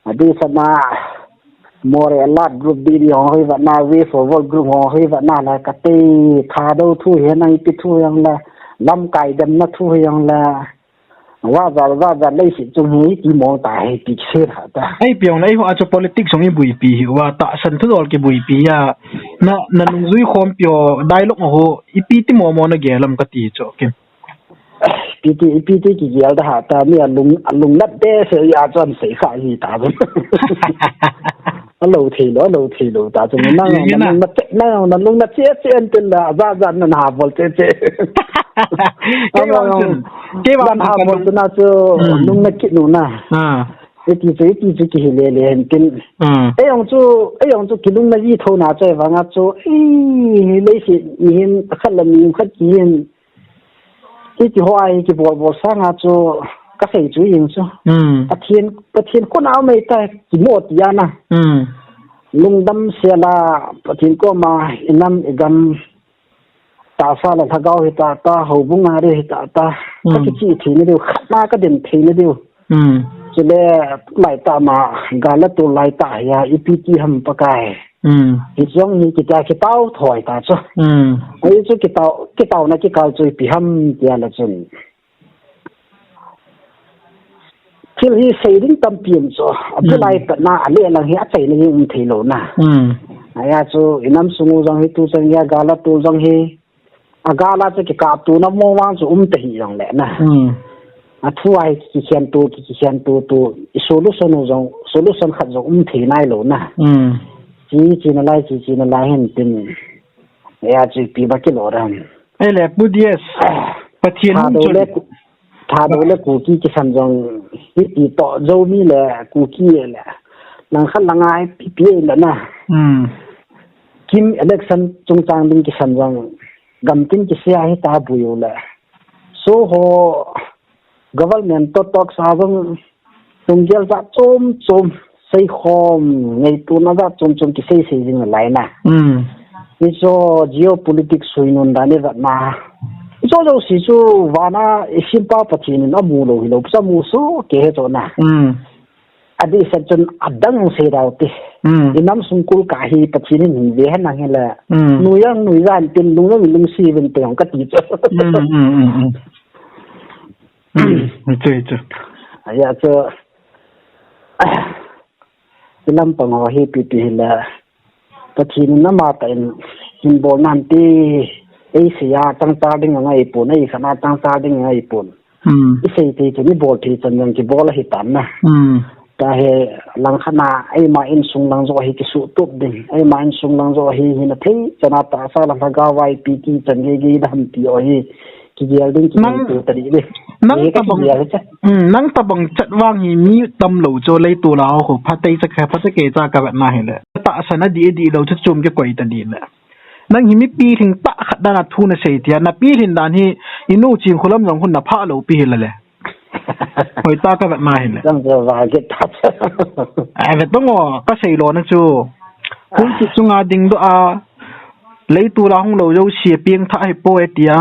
Adi sa na, More Alert group di di hong hoi va na, Way Forward group hong hoi va na la, ka te, Thadou thu hi nang ipi thu jong la, lamkai dem na thu hi jong la. Wa za, wa za, leiset chung hi ti mong ta hi ti se tha ta. Ei piong lei ho a chu politics jong i buipi hi, wa tahsan thu dol ki buipi ya. Na, na nungjui khompi ho, dialogue ho, ipi ti mo mo na gel am ka ti chu, Kim. Ipi ti, ipi ti ki gel da ha ta, mi a lung, a lung nat behseh ya chun sei kha hi ta. A lo thei lou, a lo thei lou ta chu nang, Ye, ye nang, na. Nang, nang, nang, nang, che, che, en tel la, za, za, na, na, bol, che, che. Kei vang chun, kei vang Na, chun bol, kalung. Chu na chu, Hmm. Nung na kit nu na. Ah. Iti chu, iti chu ki hi le le hen tin. Hmm. Ei ong chu, ei ong chu ki lung na ji tho na chu, vang a chu, i, lei si, ni hin, khat la ni khat ki hin. Hiti ho a hi kibol bol sanga chu ka sei chu jeng chu. Hmm. Pathen, Pathen kona mei ta kimo ti ana. Hmm. Lungdam sela Pathen koma i nam i gam tahsa le lhagao hi ta ta, houbung a ri hi ta ta. Ka Hmm. kichi thei na diu, khatna ka den thei na diu. Hmm. Chule lai ta ma, gal la tu lai ta hi a, ipi ti ham Pakai. Hmm. Hi jong hi kita kitao thoi ta chu. Hmm. Ai chu kitao, kitao na kikal chu ipi ham tia la chun. Thil hi sei ding tampi um chu. A bu Hmm. lai ta na a le lang hi a chai na hi um thei lou na. Hmm. Aya chu i nam sung u jong hi tu chang ya gal la tu jong hi. A gal a chu kikap tu na mo vang chu um ta hi jong le na. Hmm. A thu a hi kikhen tu, ki, kikhen tu tu, i solution u jong, solution khat jong um thei nai lou na. Hmm. Chi, chi na lai, chi, chi na lai hin tin. Ya chu ipi ba kilo ram. Ei le, Pu D S. Ah, Pathen Thadou chun. Le, Thadou le Kuki kisan jong, hiti to, Zomi le, Kuki le. Lang khat lang a, ipi, ipi le na. Hmm. Kim election chungchang ding kisan jong gamtin kisei a hita bui u le. So ho government to talk sa jong tunggel jat chom chom sei khom ngei tuna jat chom chom kisei sei jing lai na. Hmm. Ni so geopolitics sui nun dan ni jat na. So jo si chu vana isim pa Pathen in amu lou hi lou sa mu so ke he to na. Hmm. Adi sa chun adang sei dau ti. Hmm. Inam sung kul ka hi Pathen in ve han nang he la. Hmm. Nu yang nu yan tin lung yang lung si ven te hong ka ti chu. Hmm, hmm, hmm, hmm. Hmm, chu, chu. Aya chu. Ilam pang ho hi pi pi hi la. Pathen in ama ta in, in bol nan ti, ei sei a tang ta ding a ngai pon, ei khan a tang ta ding a ngai pon. Hmm. I sei thei chu ni bol thei chan jong kibol ahi tan na. Hmm. Ta he lang khan a, eima insung lang jo hi kisuh tup ding, eima insung lang jo hi, hi na thei chan a ta sa lang kha ga vai pi ti chan ge ge da ham ti o hi. Kigel ding, kigel tu ta di le. Nang tabang, hmm, nang tabang chat vang hi mi tam lou chu lei tu la ho pha tei cha kha pha cha ke cha ka na hi le. Ta sa na di di lou chu chum ke koi ta di le. Nang hi mi pilhin ta khat dan a thu na sei tia, na pilhin dan hi inu chin khulam jong hun na pha lou pi hi la le. Hoi ta ka na hi le. Jang jo va ke ta. Ai ve tong o, ka sei lo na chu. Hun ki chunga ding do a. Leitula hung lou jouse piang tha hi po e tia,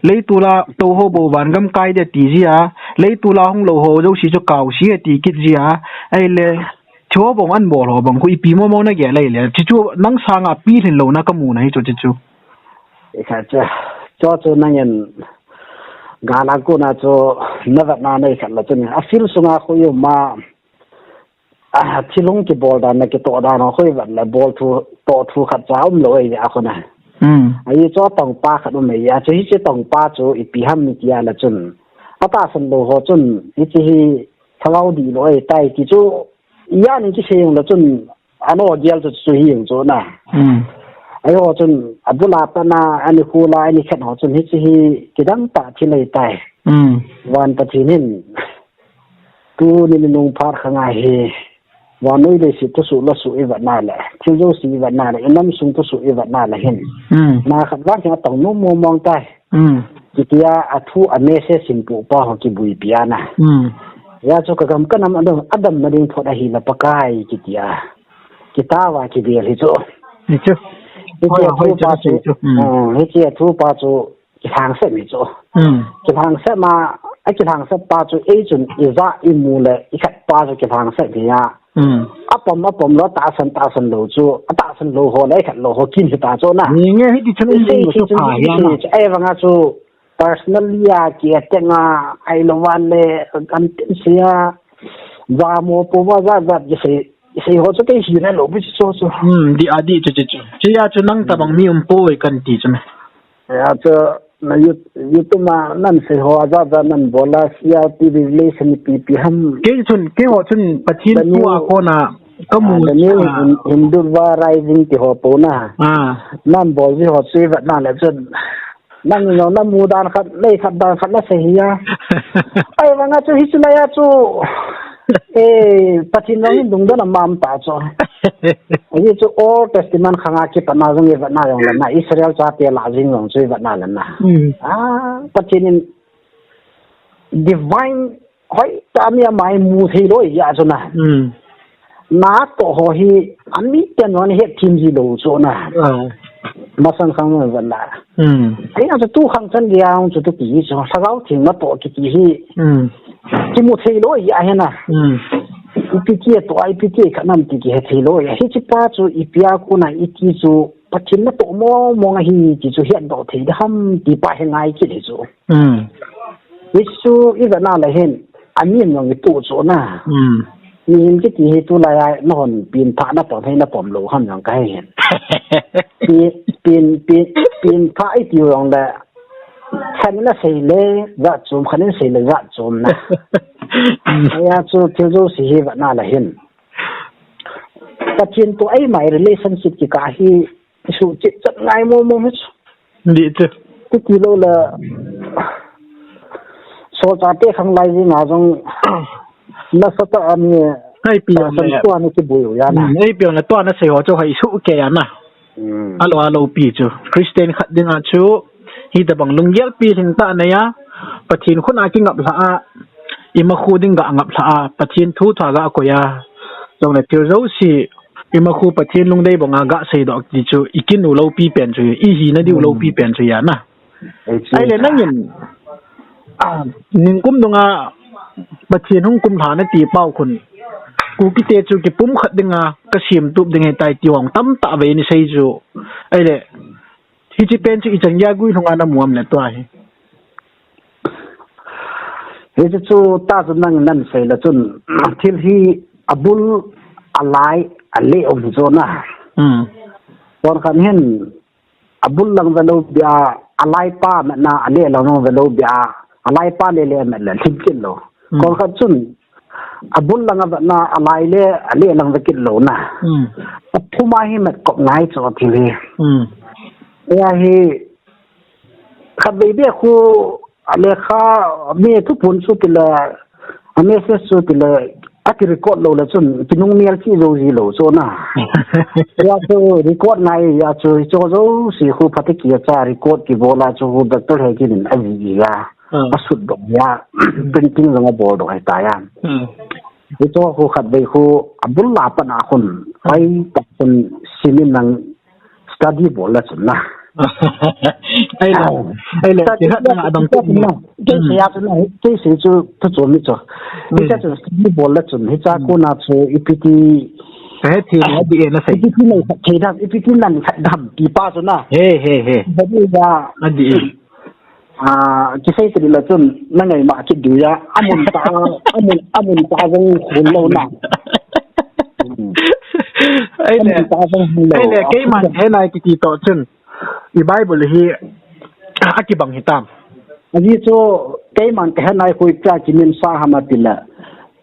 leitula to ho bo van gam kai de ti jia, leitula hung lou ho jouse chu kau si e ti kit jia, ai le, chu ho bong an bol ho bong khu ipi mo mo na ge lai le, chi chu nang sanga pilhin lou na ka mu na hi chu chi chu. Ikha cha, cho chu nang en gala ku na chu na vat na nei khat la chu ni, a fil sunga khu yu ma, A, thilung kibol dan le kitoh dan ho khu i vet le bol thu, toh thu khat cha um lou ahi a khu na. Hmm. Ahi chu tong pa khat um ahi a, chu hiche tong pa chu ipi ham i ti a le chun. A tahsan lou ho chun, hiche hi thagau dih lou ahi tai ti chu, i a ning kisei jong le chun, ano gel chu chu hi jong chu na. Hmm. Ahi ho chun, a bul a pat na, ani khu la, ani khen ho chun, hiche hi kidang tah thil ahi tai. Hmm. Van Pathen hin, Tuni ni nung phat khang a hi, vannoi leiset thusuh lasuh i vet na le, thil jouse i vet na le, i nam sung thusuh i vet na le hin. Hmm. Na khat vang hin a tong nom mong mong tai. Hmm. Kiti a, a thu a message in pu pa ho kibuipi a na. Hmm. Hia chu ka gam ka nam adam, adam na ding phot ahi la Pakai kiti a. Kitao a kibel hi chu. Hi chu. Hiche a thu pa chu. Hmm. Hmm, hiche a thu pa chu. Kilhang sep hi chu. Hmm. Kilhang sep ma, a kilhang sep pa chu ei chun i ja i mu le i khat pa chu kilhang sep hi a. Hmm. A pom, a pom lou, tahsan, tahsan lou chu, a tahsan lou ho le i khat lou ho kin hi ta chu na. Ni nge hi ti chun i sei, sei chu pha hi a na. Ei vang a chu personally a ki attack a, ai lou van le kan tin sia, va mo po va ja ja ki sei, sei ho chu kei hi na lou bi chu chu. Hmm, di a di chu chu chu. Chi a chu nang tabang mi um po i kan ti chu me. Ya, chu na You-, YouTube ma nan sei ho a ja ja nan bol a, C R T V relation ipi ipi ham. Kei chun, kei ho chun Pathen thu a kona ka mu. Ah, the new Hin-, Hindutva rising ti ho po na. Ah. Nan bol ji ho chu i vet na le chun. Nan no na mu dan khat, lei khat dan khat na sei hi a. Ai, vang a chu hi chu na ya chu. Eh, Pathen jong hin lungdon a mam ta chu. Ahi chu Old Testament khang a kipat na jong i vet na jong le na Israel chate la jing jong chu i vet na le na. Hmm. Ah, Pathen in divine hoi ta mi a mai mu thei lou ahi a chu na. Hmm. Na toh ho hi a mi ten jong het thim ji lou chu na. Ah. Masang khang jong i vet na. Hmm. Ahi a chu tu khang chan dia jong chu tu ki chu. Lhagao thim na toh kiti hi. Hmm. Kimu thei lou ahi a hi na. Hmm. Ipi ti a toh a, ipi ti khat nam ti kihe thei lou ahi a. Hiche pa chu ipi a kona i ti chu Pathen na toh mong mong ahi ti chu het doh thei da ham ti pa hi ngai kit hi chu. Hmm. Hi chu i vet na le hin, a min jong i tu chu na. Hmm. Mihem kiti hi tulai a na hon pin pha na pom hei na pom lou ham jong ka he hin. Pi-, pin, pin, pin pha i ti jong le, khat in a sei le jat chom, khat in sei le jat chom na. Hmm. Hia chu thil jouse hi vet na le hin. Pathen toh eima relationship kikah hi, i suhchet chet ngai mong mong hi chu. Di chu. Ti ti lou le, solchah te khang lai jing a jong, nasatah a ni, hei pi a, san le tua ni kibui u ya na. Hmm, hei pi a le tua na sei ho chu hei suh kei a na. Hmm. Alo, alo pi chu. Christian khat dinga chu, hitobang lunggel pi lhing tah nei a, Pathen khut a kingap lha a, ima khu ding ga ngap lha a, Pathen thu tha ga koi a. Jongle thil jouse, ima khu Pathen lungdei banga ga seidoh ti chu, i kinu lou pi pen chu, i hina diu lou pi pen chu ya na. Ei chu Ahile ta. Nangin, ah, ningkum dunga Pathen hung kum lha na ti pau khun. Kukite chu kipumkhat dinga ka semtup ding ahitai ti vang tamtah vei nei sei chu. Ahile, hiche pen chu ichan gei a guilhunga na mu am le tua hi. Hiche chu ta chu nang nan sei le chun, thil hi abul, alai, ale um hi chu na. Hmm. Konkhat hin, abul lang velou bia, alai pa matna, ale lang velou bia, alai pa le le mat le, lhim kit lou. Hmm. Konkhat chun, abul lang avetna, alai le, ale lang ve kit lou na. Hmm. Athum a hi mat kop ngai chu thil hi. Hmm. Hia hi, khatvei beh khu, alekha, mi thuphon chu tile, a message chu tile, aki record lou le chun, kinung mial chi jou ji lou chu na. Hia chu record ngai a chu, hiche jouse khu phatecha record kibol a chu, doctor Hegin in aji a, Hmm. asut doh a, printing jong abol doh ahitai a. Hmm. Hiche khu khatvei khu, abul la pat a khun, Hmm. pai ta khun, simin nang, study bol le chun na. Ahile, Ah. ahile, Study ti khat bol na adang study tu na. Kei Hmm. sei a chu na, kei sei chu tu chu mi chu. Hmm. Hiche chu study bol le chun, hiche Hmm. kona chu ipi ti. Ka he thei na di e na sei. Ipi ti na thei dam, ipi ti na khat dam, ti pa chu na. He, he, he. Ba di ba. Na di e. Ah, kisei tadi le chun, na ngai ma kit diu a, amun ta, amun, amun ta jong hun lou na. Hmm. Ahile, Amun ta jong hun lou. Ahile, keiman he nai kiti toh chun, i Bible hi, akibang hitam. Ajeh chu, keiman ka he nai khu ipi a kimin sa ham atile,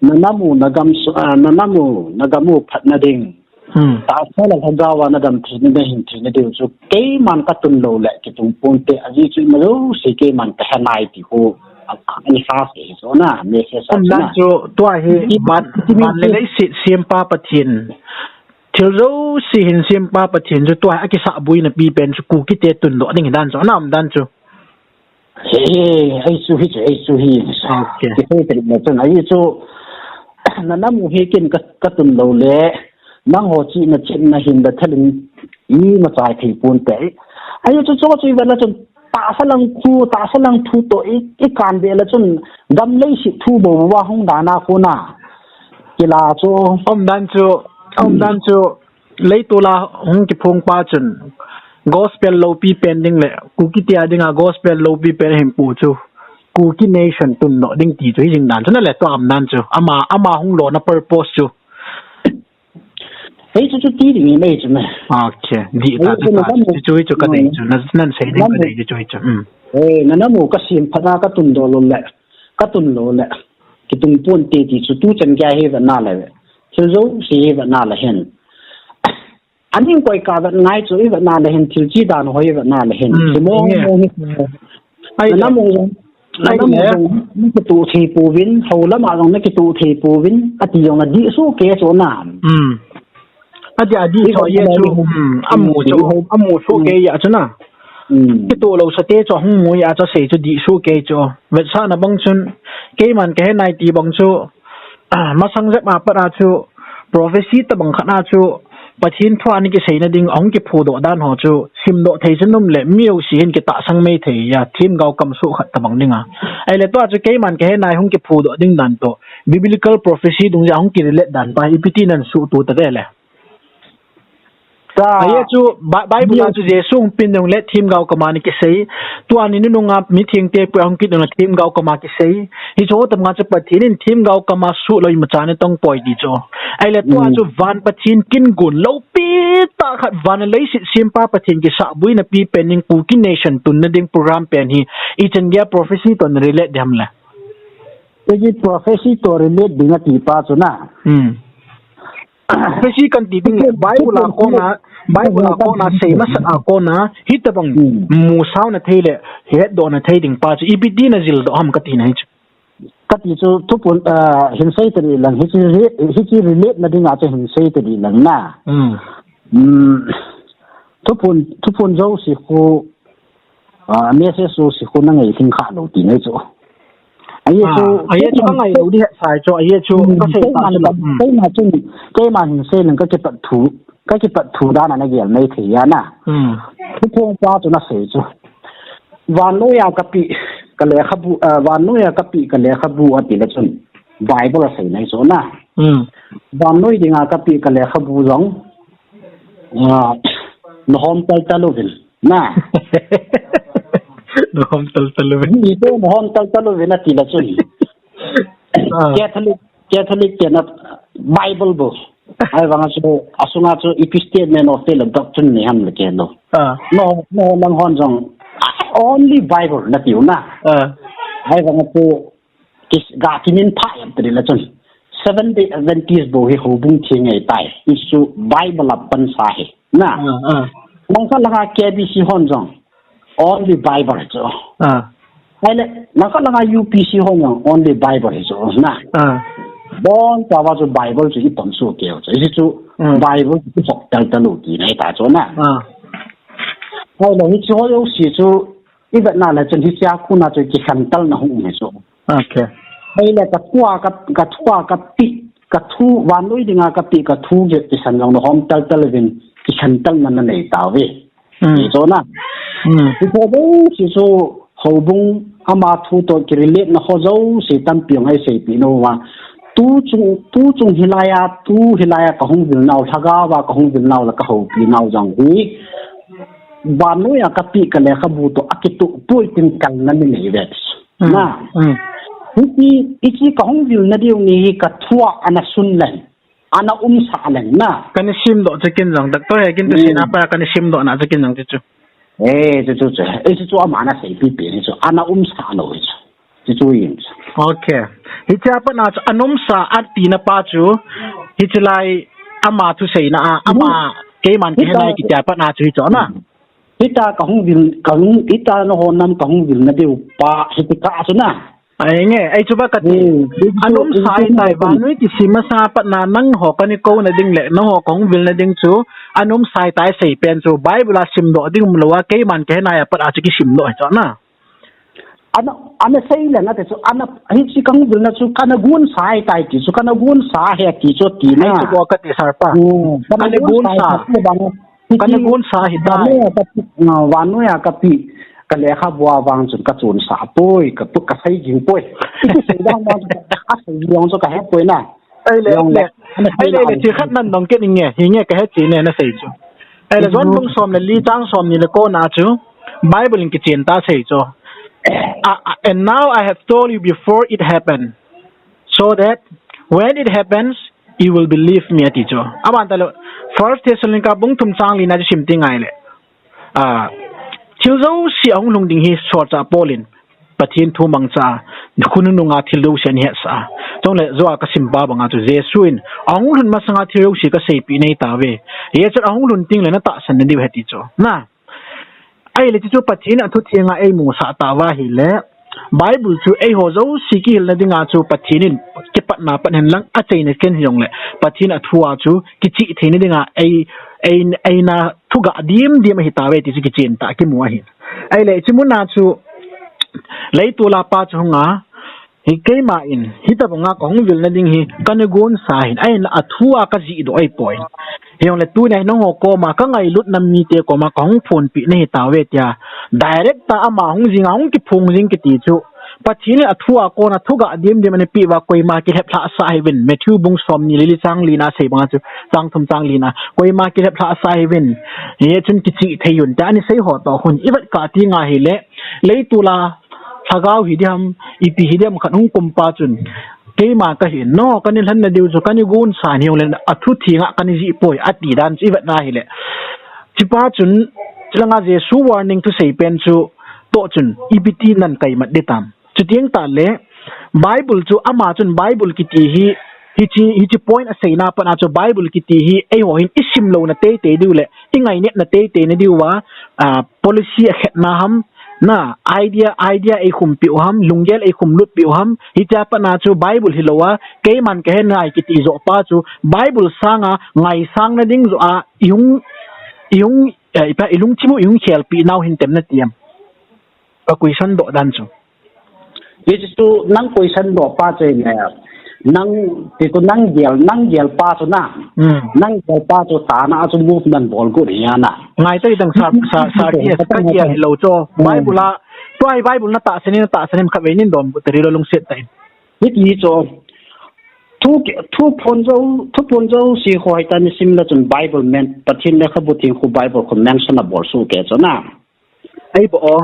na nam u na gam su, ah, na nam u na gam u phatna ding. Hmm. Tahsa le lhagao a na dam theina, na hin theina diu chu keiman ka tun lou le kitung ponte, ajeh chu ima jouse keiman ka he nai ti khu, a, a, ani sa se hi chu na, message a Um chu dan na. chu, tua hi Iti, van, iti van le min leiset sempa Pathen. Thil jouse hin sempa Pathen chu tua hi akisah boina pi pen chu Kukite tundoh ding hi dan chu, ana um dan chu. He, he, ei chu hi chu, ei chu hi. Ok. Kisei tadi le chun, ajeh chu, na nam u hi ken ka, ka tun lou le, nangho chihna chihna hin da thalin, ima chai thei ponte. Ajeh chu, chu chu i vet le chun, tahsa lang khu, tahsa lang thu toh i, i kan be le chun, gam leiset thu bou bou a hung dan a khu na. Kila chu. Um dan chu, um Hmm. dan chu, Leitol a hung kiphong pa chun gospel loupi pen ding le Kukite a dinga gospel loupi pen ahin pu chu Kuki Nation tundoh ding ti chu hi jing dan chu na le tua um dan chu ama, ama hung lona purpose chu. Hei chu chu ti ding hi mai chu me. Ok, di ta chu ta chu chu hi chu ka dei chu na, nan sei ding ka dei chu hi chu. Hmm. Eh, na nam u ka sem phat a ka tundoh lou le, ka tun lou le, kitung ponte ti chu tu chan gei hi vet na le, thil jouse hi vet na le hen. Aning koi ka vet ngai chu i vet na le hin, thil chi dan ho i vet na le hin. Hmm, Chu mo yeah. mo hi. Hmm. Ai Na le. nam u jong, na Ai nam u le. jong, na kitu thei pouvin, hou lam a jong na kitu thei pouvin, ati jong na dih su ke chu na. Hmm. Ati a dih Dih chu ka ye na chu. ni. Hmm. Amu chu, Hmm. amu su ke ya chu na. Hmm. Kitu lou sa te chu hung mu ya chu sei chu dih su ke chu. Vetsahna bang chun, keiman ka he nai ti bang chu, Ah, masang jep a pat a chu, prophecy tabang khat a chu, Pathen thu a ni kiseina ding, ahung kiphudoh dan ho chu, simdoh thei chu nom le, mi jouse hin kitahsang mai thei a, themgao kam soh khat tabang ding a. Ahile tua chu keiman ka he nai hung kiphudoh ding dan toh, biblical prophecy dungjuia hung kirelate dan pa, ipi ti nan suhtoh ta ve le. Ka Ahi chu, Bi-, Bible a chu Jesu hung pen ding le themgao kam a ni kisei. Tua ni nunung a mi thengte pui a hung kit ding le themgao kam a kisei. Hichu ho tam nga chu Pathen in themgao kam a suh lou imacha ni tong poi ti chu. Ahile tua Mm. chu van Pathen kin gon loupi tah khat van le leiset sempa Pathen kisahboina pi pen in Kuki Nation tunna ding program pen hi. Ichan gei a prophecy toh relate ding ham le. Hiche prophecy toh relate ding ati pa chu na. Hmm. Prophecy kan ti ding le, Bible a kona, Bible a kona, sei masat a kona, hitabang Hmm. musao na thei le, hetdoh na thei ding pa chu, ipi ti na jildoh ham kati na hi chu. Kati chu, thupun, ah, hin sei tadi lang, hiche re-, hiche relate na ding a chu hin sei tadi lang na. Hmm. Hmm. Thuphon, thuphon jouse khu, ah, message jouse khu na ngai thing kha lou ti nai chu. Ahi chu, ah, ahi chu ka ngai lou di het sai chu, ahi chu, hmm, ka sei ta keima chu, hmm, keima chu, keima hin sei leng ka kipat thu, ka kipat thu dan a na gel mai thei a na. Hmm. Thuphon pa chu na sei chu. Vannoi a ka pi, ka lekhabu, ah, vannoi a ka pi, ka lekhabu a ti le chun. Bible a sei nai chu na. Hmm. Vannoi dinga ka pi, ka lekhabu jong. Ah, na hom tal tal uvin. Na. Na hom tal tal uvin. Ni to na hom tal tal uvin a ti la chun. Ah. Catholic, Catholic te na Bible bou. Ahivang a chu, asunga chu epistle ne no te la doctrine ne ham le ke no. Ah. No, no lang hon jong. Only Bible na tiu na. Ah. Ahivang a chu, Kis-, ga kimin pha em tadi la chun. Seventh Day Adventist bou hi houbung theng ngai tai. Hichu Bible a pansa hi. Na. Ah, ah. Langkhat langa K B C hon jong. Only Bible chu. Ah. Ahile, langkhat langa U P C hon jong. Only Bible hi chu. Na. Ah. Bon tawa chu Bible chu i pang su keu chu. Hichu, hmm, Bible chu hok tal talu ti nai ta chu na. Ah. Ahile, hichu ho jouse chu I vet na le chun hichea khu na chu kikhen tal na hung um hi chu. Okay. Ahile ka thu a ka, ka thu a ka pi, ka thu vannoi dinga ka pi, ka thu ge kisan jong na hom tal tal vin kikhen tal na na nei ta ve. Mm. Hi chu na. Mm. Hi chu bo si chu houbung ama thu to ki relate na ho jouse tampi ngai sei pi no va. Tu chung, tu chung hilai a, tu hilai a ka hung vil nau, lhagao va ka hung vil nau la ka houpi nau jong hi. Vannoi a ka pi ka lekhabu to a kituh poi tin kal na ni nei ve. Mm. Na. Mm. Hichi, hichi ka hung vil na diu ni hi ka thu a ana sun leng. Ana um sa leng na. Ka ni sim doh chu kin jong, doctor he kin tu, mm, sin a pa ka ni sim doh na chu kin jong chu chu. Eh, chu chu chu. Eh, chu chu ama na sei pi pi ni chu. Ana um sa lo hi chu. Chu chu yin chu. Okay. Hichea pat na chu ana um sa a ti na pa chu. Hichi lai ama thu sei na a, ama, mm, keiman kei na kitia pat na chu hi chu na. Hita ka hung vil, ka hung, hita na ho nam ka hung vil na diu pa, hiti ka chu na. Ai nge, ai chu ba ka ti. Hmm, ana um sa hi tai, vannoi kisim masa pat na nang ho ka ni kou na ding le, nang ho ka hung vil na ding chu, ana um sa hi tai sei pen chu, Bible a sim doh ding um lou a, keiman kei na a pat a chu kisim doh hi chu na. Ana, ana sei le na te chu, ana, hichi ka hung vil na chu, ka na gon sa hi tai ti chu, ka na gon sa hi ti chu ti na. Ai chu bo ka ti sar pa. Hmm, ka na gon sa. Ka na gon sa hi tai. Vannoi a ka pi, ah, vannoi a ka pi, ka lekhabu a vang chun ka chun sa poi, ka pu-, ka sei jing poi. Iti sei dang vang chun ka sei jing chu ka he poi na. Ai le, ai le. Ai le, le, chi khat nan nong ke ni nge, hi nge ka he chi ne na sei chu. Ai le, John bung som le li chang som ni le ko na chu, Bible in kichen ta sei chu. Ah, ah, and now I have told you before it happened, so that when it happens, you will believe me, ati chu. Aban ta le, First Thessalonica bung thum chang li na chu sim ti ngai le. Ah, thil jouse a hung lhung ding hi solchah Paul in Pathen thu mangcha a, khonung nunga thil jouse ana hetsah a. Chule, jou a ka sim pa banga chu Jesu in, a hung lhun masanga thil jouse ka seipi nei ta ve. Hiche a hung lhun teng le na tahsan na diu ahi ti chu. Na. Ahile chu Pathen a thu thenga ei musah ta uva ahile. Bible chu eiho jouse kihilna dinga chu Pathen in kipatna pan hen lang achaina ken hijongle. Pathen a thu a chu kichih theina dinga ei, ei, eina thu ga dim dim ahi ta ve ti chu kichen ta kimu ahi. Ahile, hiche muna chu leitol a pa chu hung a, hi keima in, hitabanga ka hung vil na ding hi, ka na gon sa hin, ahinla a thu a ka jih doh ahi poi. Hijongle tunia hi nangho koma, ka ngailut na mite koma, ka hung phonpi na hi ta ve tia. Direct a ama hung jing a, hung kiphong jing kiti chu. Pathen in a thu a kona thu ga dim dim ana pe uva koima kilhep lhah sa hih uvin. Matthew bung som ni le li chang li na sei banga chu chang thum chang li na. Koima kilhep lhah sa hih uvin. Hichun kichih thei un. Tia ana sei ho toh khun. I vet kah teng ahile. Leitol a lhagao hi diham, ipi hi diham khat hung kum pa chun. Keima ka hin. No, ka ni lhan na diu chu, ka ni gon sa hijongle a thu thenga ka ni jih poi. Ati dan chu i vet na ahile. Hiche pa chun, chulanga Jesu warning thusei pen chu, toh chun, ipi ti nan kaimat di tam. Chuteng tahle, Bible chu ama chun Bible kiti hi, hiche, hiche point aseina pat a chu Bible kiti hi, eiho hin i sim louna teitei diu le, i ngainepna teitei na diu a, ah, policy akhetna ham, na, idea, idea ei khumpi u ham, lunggel ei khumlut pi u ham, hichea pat a chu Bible hilou a, keiman ka he nai kiti joh pa chu, Bible sanga ngaisang na ding joh a, i hung, i hung, Eh, ipa ilungthim u ihung khelpi nau hin tem nati em? Ka question doh dan chu. Hichu nang question doh pa chu ne. Nang ti chu nang gel, nang gel pa chu na. Hmm. Nang gel pa chu tana chu movement bol got hi ana. Ngai ta dang sa, sa, sa ti ka gel lo chu. Hmm. Bible a, tua Bible na tahsan in, tahsan in khatvei nin donbut tari lo lungset tah in. Hiti chu. Thu, thu phon jou, thu phon jouse ho hi ta ni sim le chun Bible men, Pathen lekhabu theng khu Bible khu mention abol soh kei chu na. Ei bo o.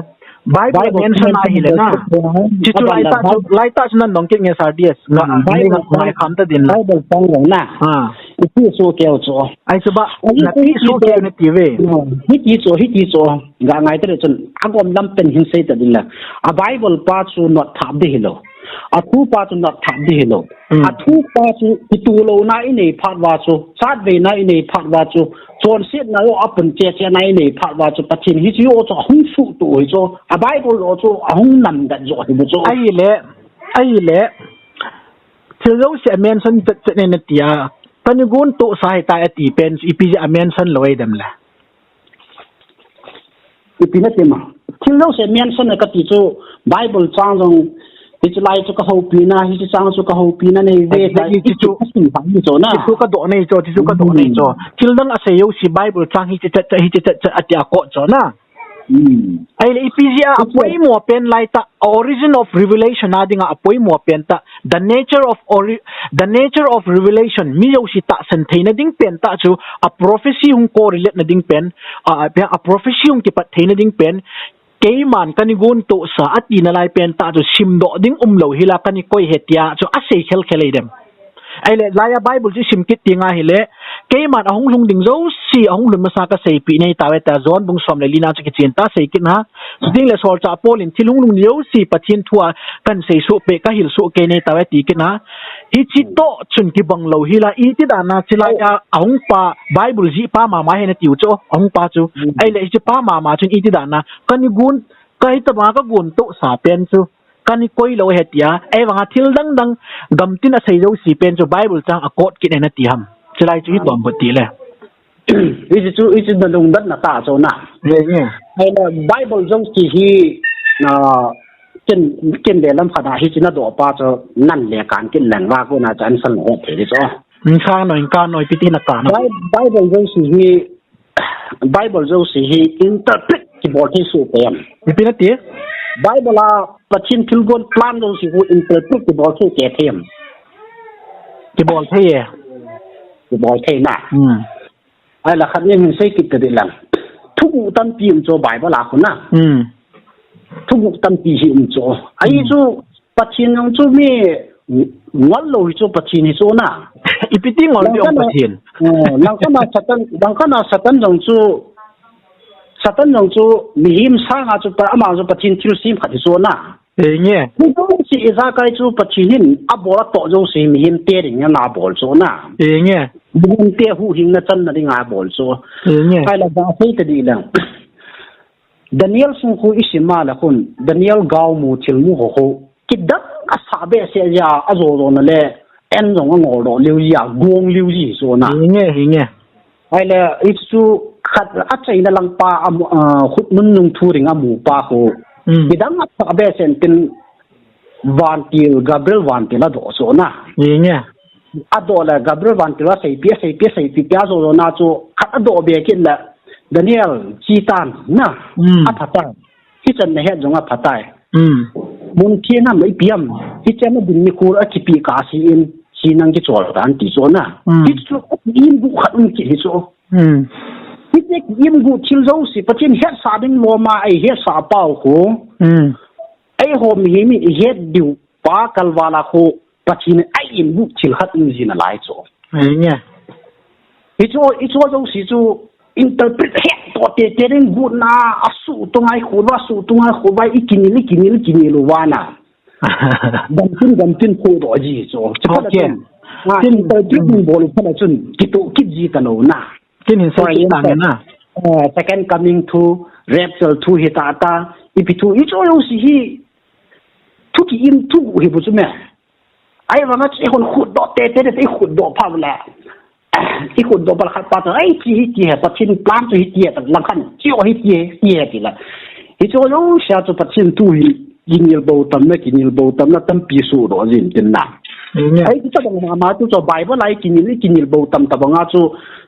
Bible Bible mention a hi le na. Mention chu lai ta chu, lai ta chu nan dong kit nge sir D S. Nga, hmm, Bible ngai kham ta din la. Bible pang lo na. Ha. Ipi soh kei chu. Ai chu ba, na pi soh kei na ti ve. Hmm. Hiti chu, hiti chu. Nga ngai ta le chun, agom lam pen hin sei ta din la. A Bible pa chu not thap di hi lo. A thu pa chu not thap di hi lo. Hmm. A thu pa chu, i tu lo na i nei phat va chu, chat ve na i nei phat va chu, chonset na yo a pun che che na i nei phat va chu, Pathen hi chu yo chu a hung suh tu hi chu, a Bible yo chu a hung nam dat jo hi bu chu. Ai le, ai le, thil lo se mention chet chet ne na ti a, ka ni gun tu sa hi ta a ti pen, ipi a mention lo ai dem le. Ipi na ti ma. Thil lo se mention ka ti chu Bible chang jong hi chu lai chu ka houpi na, hi chu chang chu ka houpi na nei ve ta. Exactly, ti chu ka sim ta ni chu na. Ti chu ka doh nei chu, ti chu ka doh nei chu. Hmm. Thil dang a sei jouse Bible chang hi chu chat chat, hi chu chat chat a ti a ko chu na. Hmm. Ai le ipi a, a poimo pen lai ta, origin of revelation a ding a, a poimo pen ta. The nature of ori-, the nature of revelation, mi jouse tahsan theina ding pen ta chu, a prophecy hung correlate na ding pen, a, a, a prophecy hung kipat theina ding pen, keiman ka ni gun tu sa a ti na lai pen ta chu, sim doh ding um lo hi la ka ni koi he ti a chu, a sei khel khel ei dem. Ai le, lai a Bible chu sim kit ti nga hi le, keiman a hung lhung ding jouse, a hung lhun masa ka seipi nei ta ve ta, John bung som le li na chu kichen ta sei kit na. Chuting le solchah Paul in thil hung lhung jouse Pathen thu a kan sei suh pe, ka hil suh kei nei ta ve ti kit na. Hichi toh chun kibang lo hi la, iti dan a chi lai a, a hung pa, Bible jih pa mama hi na tiu chu, a hung pa chu. Hmm. Ai le, hichi pa mama chun iti dan a, ka ni gun, ka hi ta ba ka gun tu sa pen chu. Ka ni koi lo he ti a, ei vang a thil dang dang gamtin a sei jouse pen chu Bible chang a quote kit e na ti ham. Chi lai chu hi tuam bu ti le. Hichu, hichu na lungdon na ta chu na. Ye, ye. Ai na Bible jouse hi, ah, ken, ken le lam khat a hichu na doh pa chu nan le kan kin leng va ko na chan san ho thei chu. Nsa noi, ka noi, piti na ta na. Bi-, Bible jouse hi Bible jouse hi interpret kibol thei soh pe em? Ipi na ti? Bible a Pathen thilgon plan jouse hi interpret kibol thei kei thei em? Kibol thei e. Kibol thei na. Hmm. Ai la khat ni hin sei kit ta di lang. Thuguh tampi um chu Bible a khu na. Hmm. Thuguh tampi hi um chu. Ai, hmm, chu Pathen jong chu mi ngol lo hi chu Pathen hi chu na. Ipi ti ngol ti ong Pathen. Oh, lang kana Satan, lang kana Satan jong chu, Satan jong chu mihem sanga chu pa, ama chu Pathen thilsem khat hi chu na. Enge. Hichu si ijakai chu Pathen hin abol atoh jouse mihem te ding a na bol chu na. Enge. Mihem te huhhingna channa ding a bol chu. Enge. Kai la ba sei ta di lang. Daniel sung khu i sim a le khun, Daniel gaomu thilmu ho khu, kidang a sa behseh jia, a jo jo na le, en jong a ngol doh liu jia, gong liu ji so na. Hi nge, hi nge. Ai le, i chu khat a chaina lang pa, a mu, a, khut nun nung thu ring a mu pa khu. Hmm. Kidang a sa behseh tin, vantil, Gabriel vantil a doh so na. Hi nge. A doh le Gabriel vantil a seipi, a seipi, a seipi, pia zo zo na chu khat a doh be kit le Daniel chi tan na. Hmm. A pha tan. Hichan na het jong a pha tai. Hmm. Mun thina mai piam. Hichan na din ni khur a kipi ka si in si nang ki chol tan ti so na. Hmm. Hi chu in bu khat um ki hi so. Hmm. Hi te in bu thil zo si Pathen het sa ding lo ma ai het sa pau ko. Hmm. Ai ho mi hi mi het diu pa kalvala khu Pathen a in bu thil khat um jin a lai chu. Ai nge. Hi chu, hi chu zo si chu interpret het to te te ring bu na a su tu ngai khu va su tu ngai khu va i kinil, i kinil, kinil u va na. Gam tin, gam tin khu do ji chu. Chu pa la chu. Ah, interpret min bol pa la chun kitu kit ji ta lo na. Kin hin sei kit ta nge na. Eh, second coming thu, rapture thu hi ta ta, ipi thu, i chu zo si hi. Thu ki in thu hi bu chu me. Ai vang a chi hon khut do te te te khut do pha le. i khut do bal khat pa ta, ai, ki hi ki he, Pathen plan chu hi ki he, ta lang khan, ki o hi ki he, ki he ti la. Hi chu lo sia chu Pathen thu hi, kinil bo tam na, kinil bo tam na, tampi su do jin tin na. Amen. Ai, chu bang ma, ma chu, chu Bible ai kinil, kinil bo tam ta banga chu,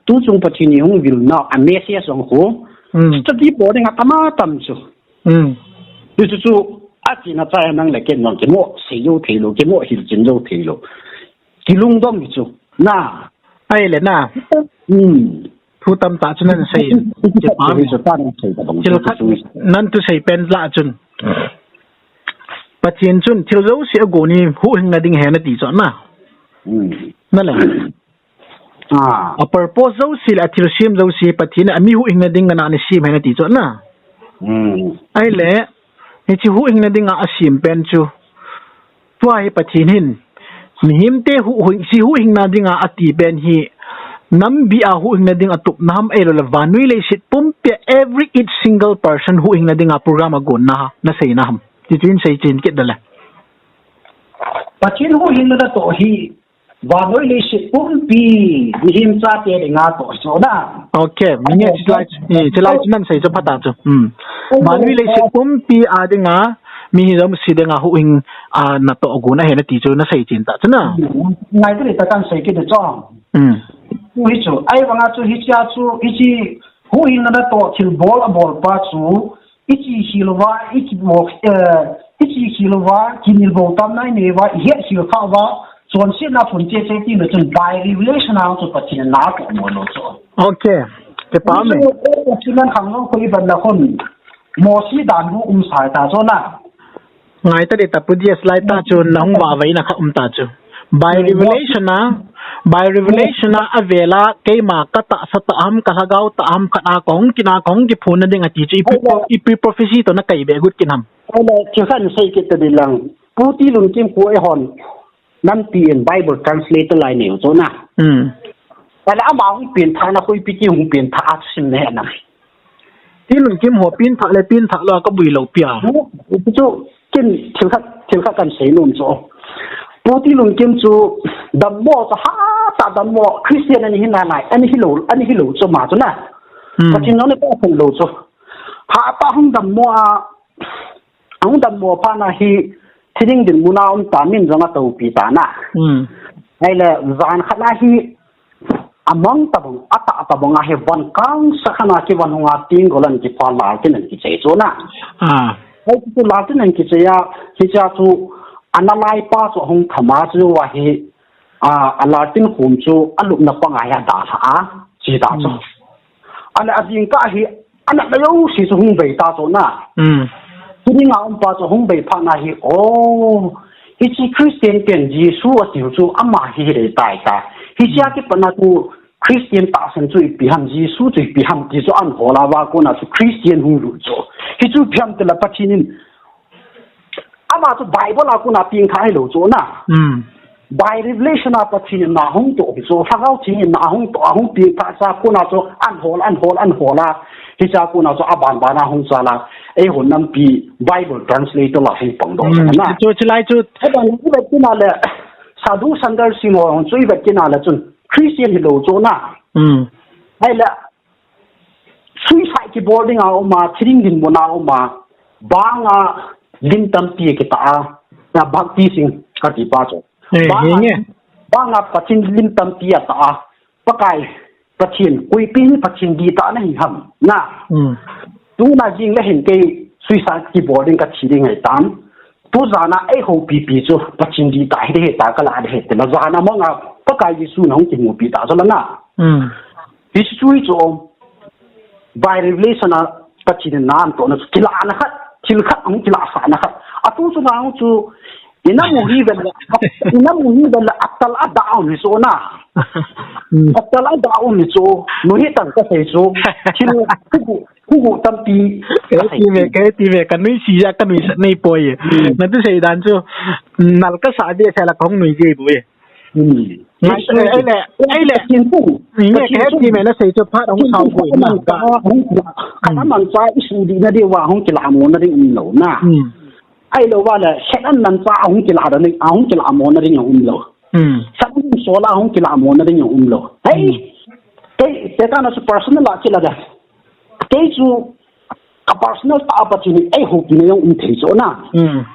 tu chung Pathen ni hung vil na, a message ang khu. Hmm. Chu ti po ding a tam a tam chu. Hmm. Chu chu chu, a chi na cha nang le ken nang ki mo, sei yo thei lo, ki mo hil chin lo thei lo. Ki lungdom hi chu. Na. Ai le na. Hmm. Thu tam ta chu nan sei. Ki pa mi chu ta nan sei ta bang. Thil khat nan tu sei pen la chun. Pathen chun thil zo si a go ni huhhing na ding he na ti chu na. Hmm. Na le. Ah. A purpose zo si le a thil sim zo si Pathen a mi huhhing na ding na ni sim he na ti chu na. Hmm. Ai le. Hichi huhhing na ding a a sim pen chu. Tua hi Pathen hin, mihemte huhhing, si huhhing na ding a ati pen hi, nampi a huhhing na ding a tup na ham ei lo le vannoi leiset pumpi a every each single person huhhing na ding a program a gon na ha, na sei na ham. Ti tin sei chin kit da le. Pathen huhhing na da to hi, vannoi leiset pumpi, mihem chate ding a to so na. Okay, mi nge chilai, eh, chilai chu nan sei chu pha ta chu. Hmm. Vannoi leiset pumpi a ding a, mi hi jong si ding a huhhing a na to gon a he na ti chu na sei chin ta chu na. Ngai tu le ta kan sei kit da chu. Hmm. Hi chu, ai banga chu hi cha chu, hi chi huhhing na da to thil bol a bol pa chu, i chi hi lo va, i chi mo, eh, i chi hi lo va, kinil bo tam nai ne va, i het hi kha va, chonsetna phun che che ti na chun by revelation a chu Pathen na ko mo lo chu. Okay. Te pa me. Chu, eh, chu nan khang lo ko i ban la khun. Mosi dan bu um sai ta chu na. Ngai ta de ta pu dies lai ta chu na hung va vai na kha um ta chu. By revelation a, by revelation a, a vela keima ka tahsa ta ham, ka lhagao ta ham, khat a kong kina kong ki phun na ding a ti chu i pre-, i pre-prophecy to na kai be gut kin ham. Ai le, chu khan sei kit ta di lang. Pu Tilunkim pu e hon. Nampi in Bible translator lai neu chu na. Hmm. Ai le ama hung pen tha na koi pi ki hung pen tha a sim ne na. Tilunkim ho pen tha le pen tha lo ka bui lo pia. Chu kin thil khat, thil khat kan sei nom chu. Pu Tilunkim chu dammo chu ha ta dammo Christian ani hi na nai, ani hi lo, ani hi lo chu ma chu na. Hmm. Pathen no ne pa lo chu. Ha ta hung dammo a, hung dammo pa na hi thiring dinmun a um ta min jong a topi ta na. Hmm. Ai le jan khat na hi A mang tabang, a tah tabang a hi van kang sa khan a ki van hung a ting golan ki pha Laltin an ki chei chu na. Ah. Hei chu Laltin an ki chei a, hi cha chu ana lai pa chu hung thama chu a hi, a, a Laltin khum chu a lupna pang a hi a da tha a, chi ta chu. Mm. Ana a ding ka hi, Ana la yo si chu hung bei ta chu na. Mm. Tuni nga um pa chu hung bei pha na hi, oh, hi chi Christian pen Jesu a tiu chu ama hi hi dei tai ta. Hi chia ki pana chu Christian ta san chu ipi ham, Jesu chu ipi ham ti chu an hola va ko na chu Christian hung lu chu. Hi chu ipi ham te la Pathen in Ama chu Bible a kona peng tha hi lo chu na. Mm. By revelation a Pathen in na hung to hi chu, Lhagao Theng in na hung to, a hung peng tha cha kona chu an hol, an hol, an hol a. Hi cha kona chu a ban ban a hung cha la. Ei hon nampi Bible translator la hi pang do na. Chu chu lai chu. Aban i vet kina le Sadhu Sundar Singh ho chu i vet kina le chun Christian hi lo chu na. Mm. Hai le Suicide kibol ding a um a, thiring dinmun a um a, bang a lim tampi kita a, na Bhakti Singh kati pa chu. Eh, bang a, bang a Pathen lim tampi ata a, Pakai Pathen, koipi Pathen dih ta na hi ham, na. Hmm. Tuna jing le hin kei suicide kibol ding ka thi ding ngai tam. Tu jana ei ho pipi chu, Pathen dih ta hi de ta ka la de he te la jana mong a, Pakai Jesu na hung kimupi ta chu la na. Hmm. History chu by revelation a Pathen in na an to na chu kila na khat, thil khat ang kila sa na khat. A tu chu na chu ina mu hi vel la, ina mu hi vel la atal a da ang hi so na. Hmm. Atal a da ang hi so, nu hi tan ka sei so. Thil ku ku ku tampi. Ka ti ve, ka ti ve, ka nui si ya, ka nui sa nei poi. Hmm. Na tu sei dan chu, nal ka sa de sa la kong nui je bu e. Hmm. Ngai, ai le, ai le. Pathen thu. Nge, Pathen thu. Ka ti me na sei chu phat hung sao ko na. Pathen thu ka. Hung kila. Kana man cha i su di na de wa hung kila mo na ding um lo na. Hmm. Ai lo wa le, set an man cha hung kila da ni, hung kila mo na ding um lo. Hmm. Set an so la hung kila mo na ding um lo. Hei, hmm, kei, kei kana chu personal a kila da. Kei chu ka personal tah a Pathen in eihoupi na jong um thei chu na. Hmm.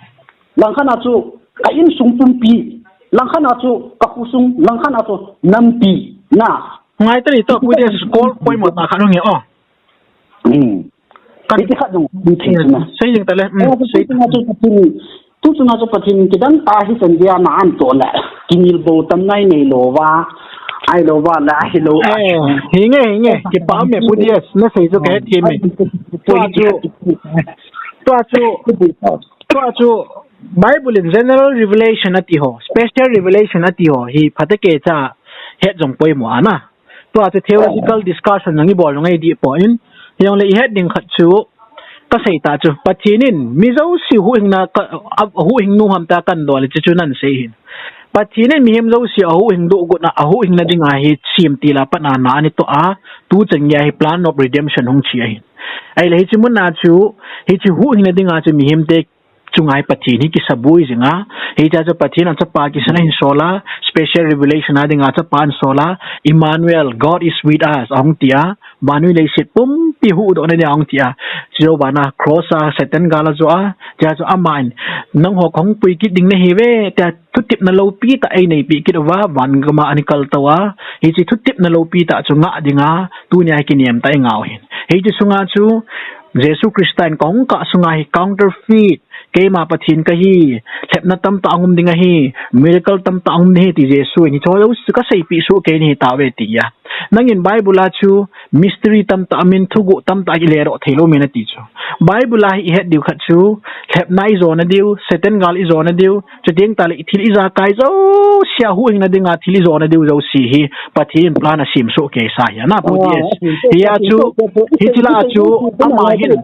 Langkhat na chu ka insung pumpi, langkhat na chu ka khosung, langkhat na chu nampi na. Ngai tani to, Pu Dias, call poimo tah khat hung e o. Hmm. Kan hiti khat jong, hiti khat jong. Sei jing tale. Hmm, eh, sei. Tu chunga chu Pathen, tu chunga chu Pathen kidang tah hi chan dia na an to le. Kinel bo tam nai nei lou va. Ahilou va le, ahilou. Eh, hinge, hinge. Kipa me, Pu Dias, na sei chu ka het thei me. Tua chu, tua chu, tua chu Bible in general revelation ati ho, special revelation ati ho hi phatecha het jong poimo ana. Tua chu theological discussion jong ibol jong ahi dih poi. Hijongle ihet ding khat chu, ka sei tah chu, Pathen in mi jouse huhhingna ka, a, huhhing nu ham ta kan dol le chu chu nan sei hin. Pathen in mihem jouse ahuhhing doh got na, ahuhhingna dinga hi semtil a pat na na ani toh a, tu chan geiya hi plan of redemption hung chi ahin. Ahile hiche mun a chu, hiche huhhingna dinga chu mihem te chunga hi Pathen hi kisaboi jing a. Hichea chu Pathen in achapa kisan ahin sol a, special revelation a dinga achapa ahin sol a, Emmanuel, God is with us, ahung ti a, vannoi leiset pumpi huhdoh na dia ahung ti a. Chujou vana cross a Satan gal ajo a, chea chu aman, nangho kahung pui kit ding nahi ve, tia thutepna loupi tah einei peh kit uva, van gam a ana kal tou a, hiche thutepna loupi tah chu ngah dinga, tunia hi kinem tah a ingah u hin. Hiche sunga chu, Jesu Christa in kahung kah sunga hi counterfeit, keima Pathen kahi, lhepna tamtah ahung um ding ahi, miracle tamtah ahung um ding ahi ti Jesu in, hiche ho jouse kaseipeh soh kei nahi tauve tia. Nangin Bible a chu mystery tamtah amin, thuguh tamtah a iledoh theilou min ati chu. Bible a hi ihet diu khat chu, lhepna ijona diu, Satan gal ijona diu, chuteng tale ithil ijakai jouse a huhhingna dinga thil ijona diu jouse hi Pathen in plan asem soh kei sa hi ana, Pu Dias. Hia chu, hiche lah a chu, ama hin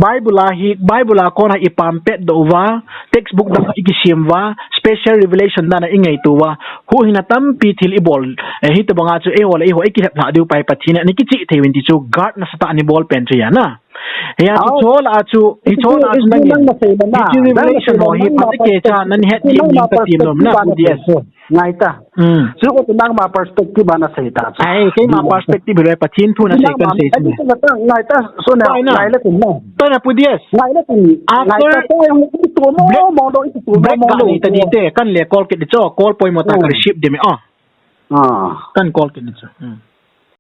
Bible a hi, Bible a kona ipam petdoh uva, textbook dang ikisem uva, special revelation dan a ingaito uva, huhhingna tampi thil ibol, eh, hitobanga chu eiho le eiho ikilhep lhah diu pa hi Pathen in ana kicheh thei uvin ti chu guard nasatah a ana bol pen chu hi ana. Hia chu, hiche lah a chu, hiche lah a chu nangin, hiche revelation ho hi phatecha nan het thei ding katim nom na, Pu Dias. Ngai ta. Hmm. Chu ko nangma perspective a nasei tah chu. Ai, keima perspective hilou, Pathen thu nasei kan sei chu. Ngai ta, so na, ngai le tin na. Tua na, Pu Dias. Ngai le tin. After black, black tadi te, kan le call kit ding chu, call poimo tah ka receive ding me, oh. Kan call kit ding chu. Hmm.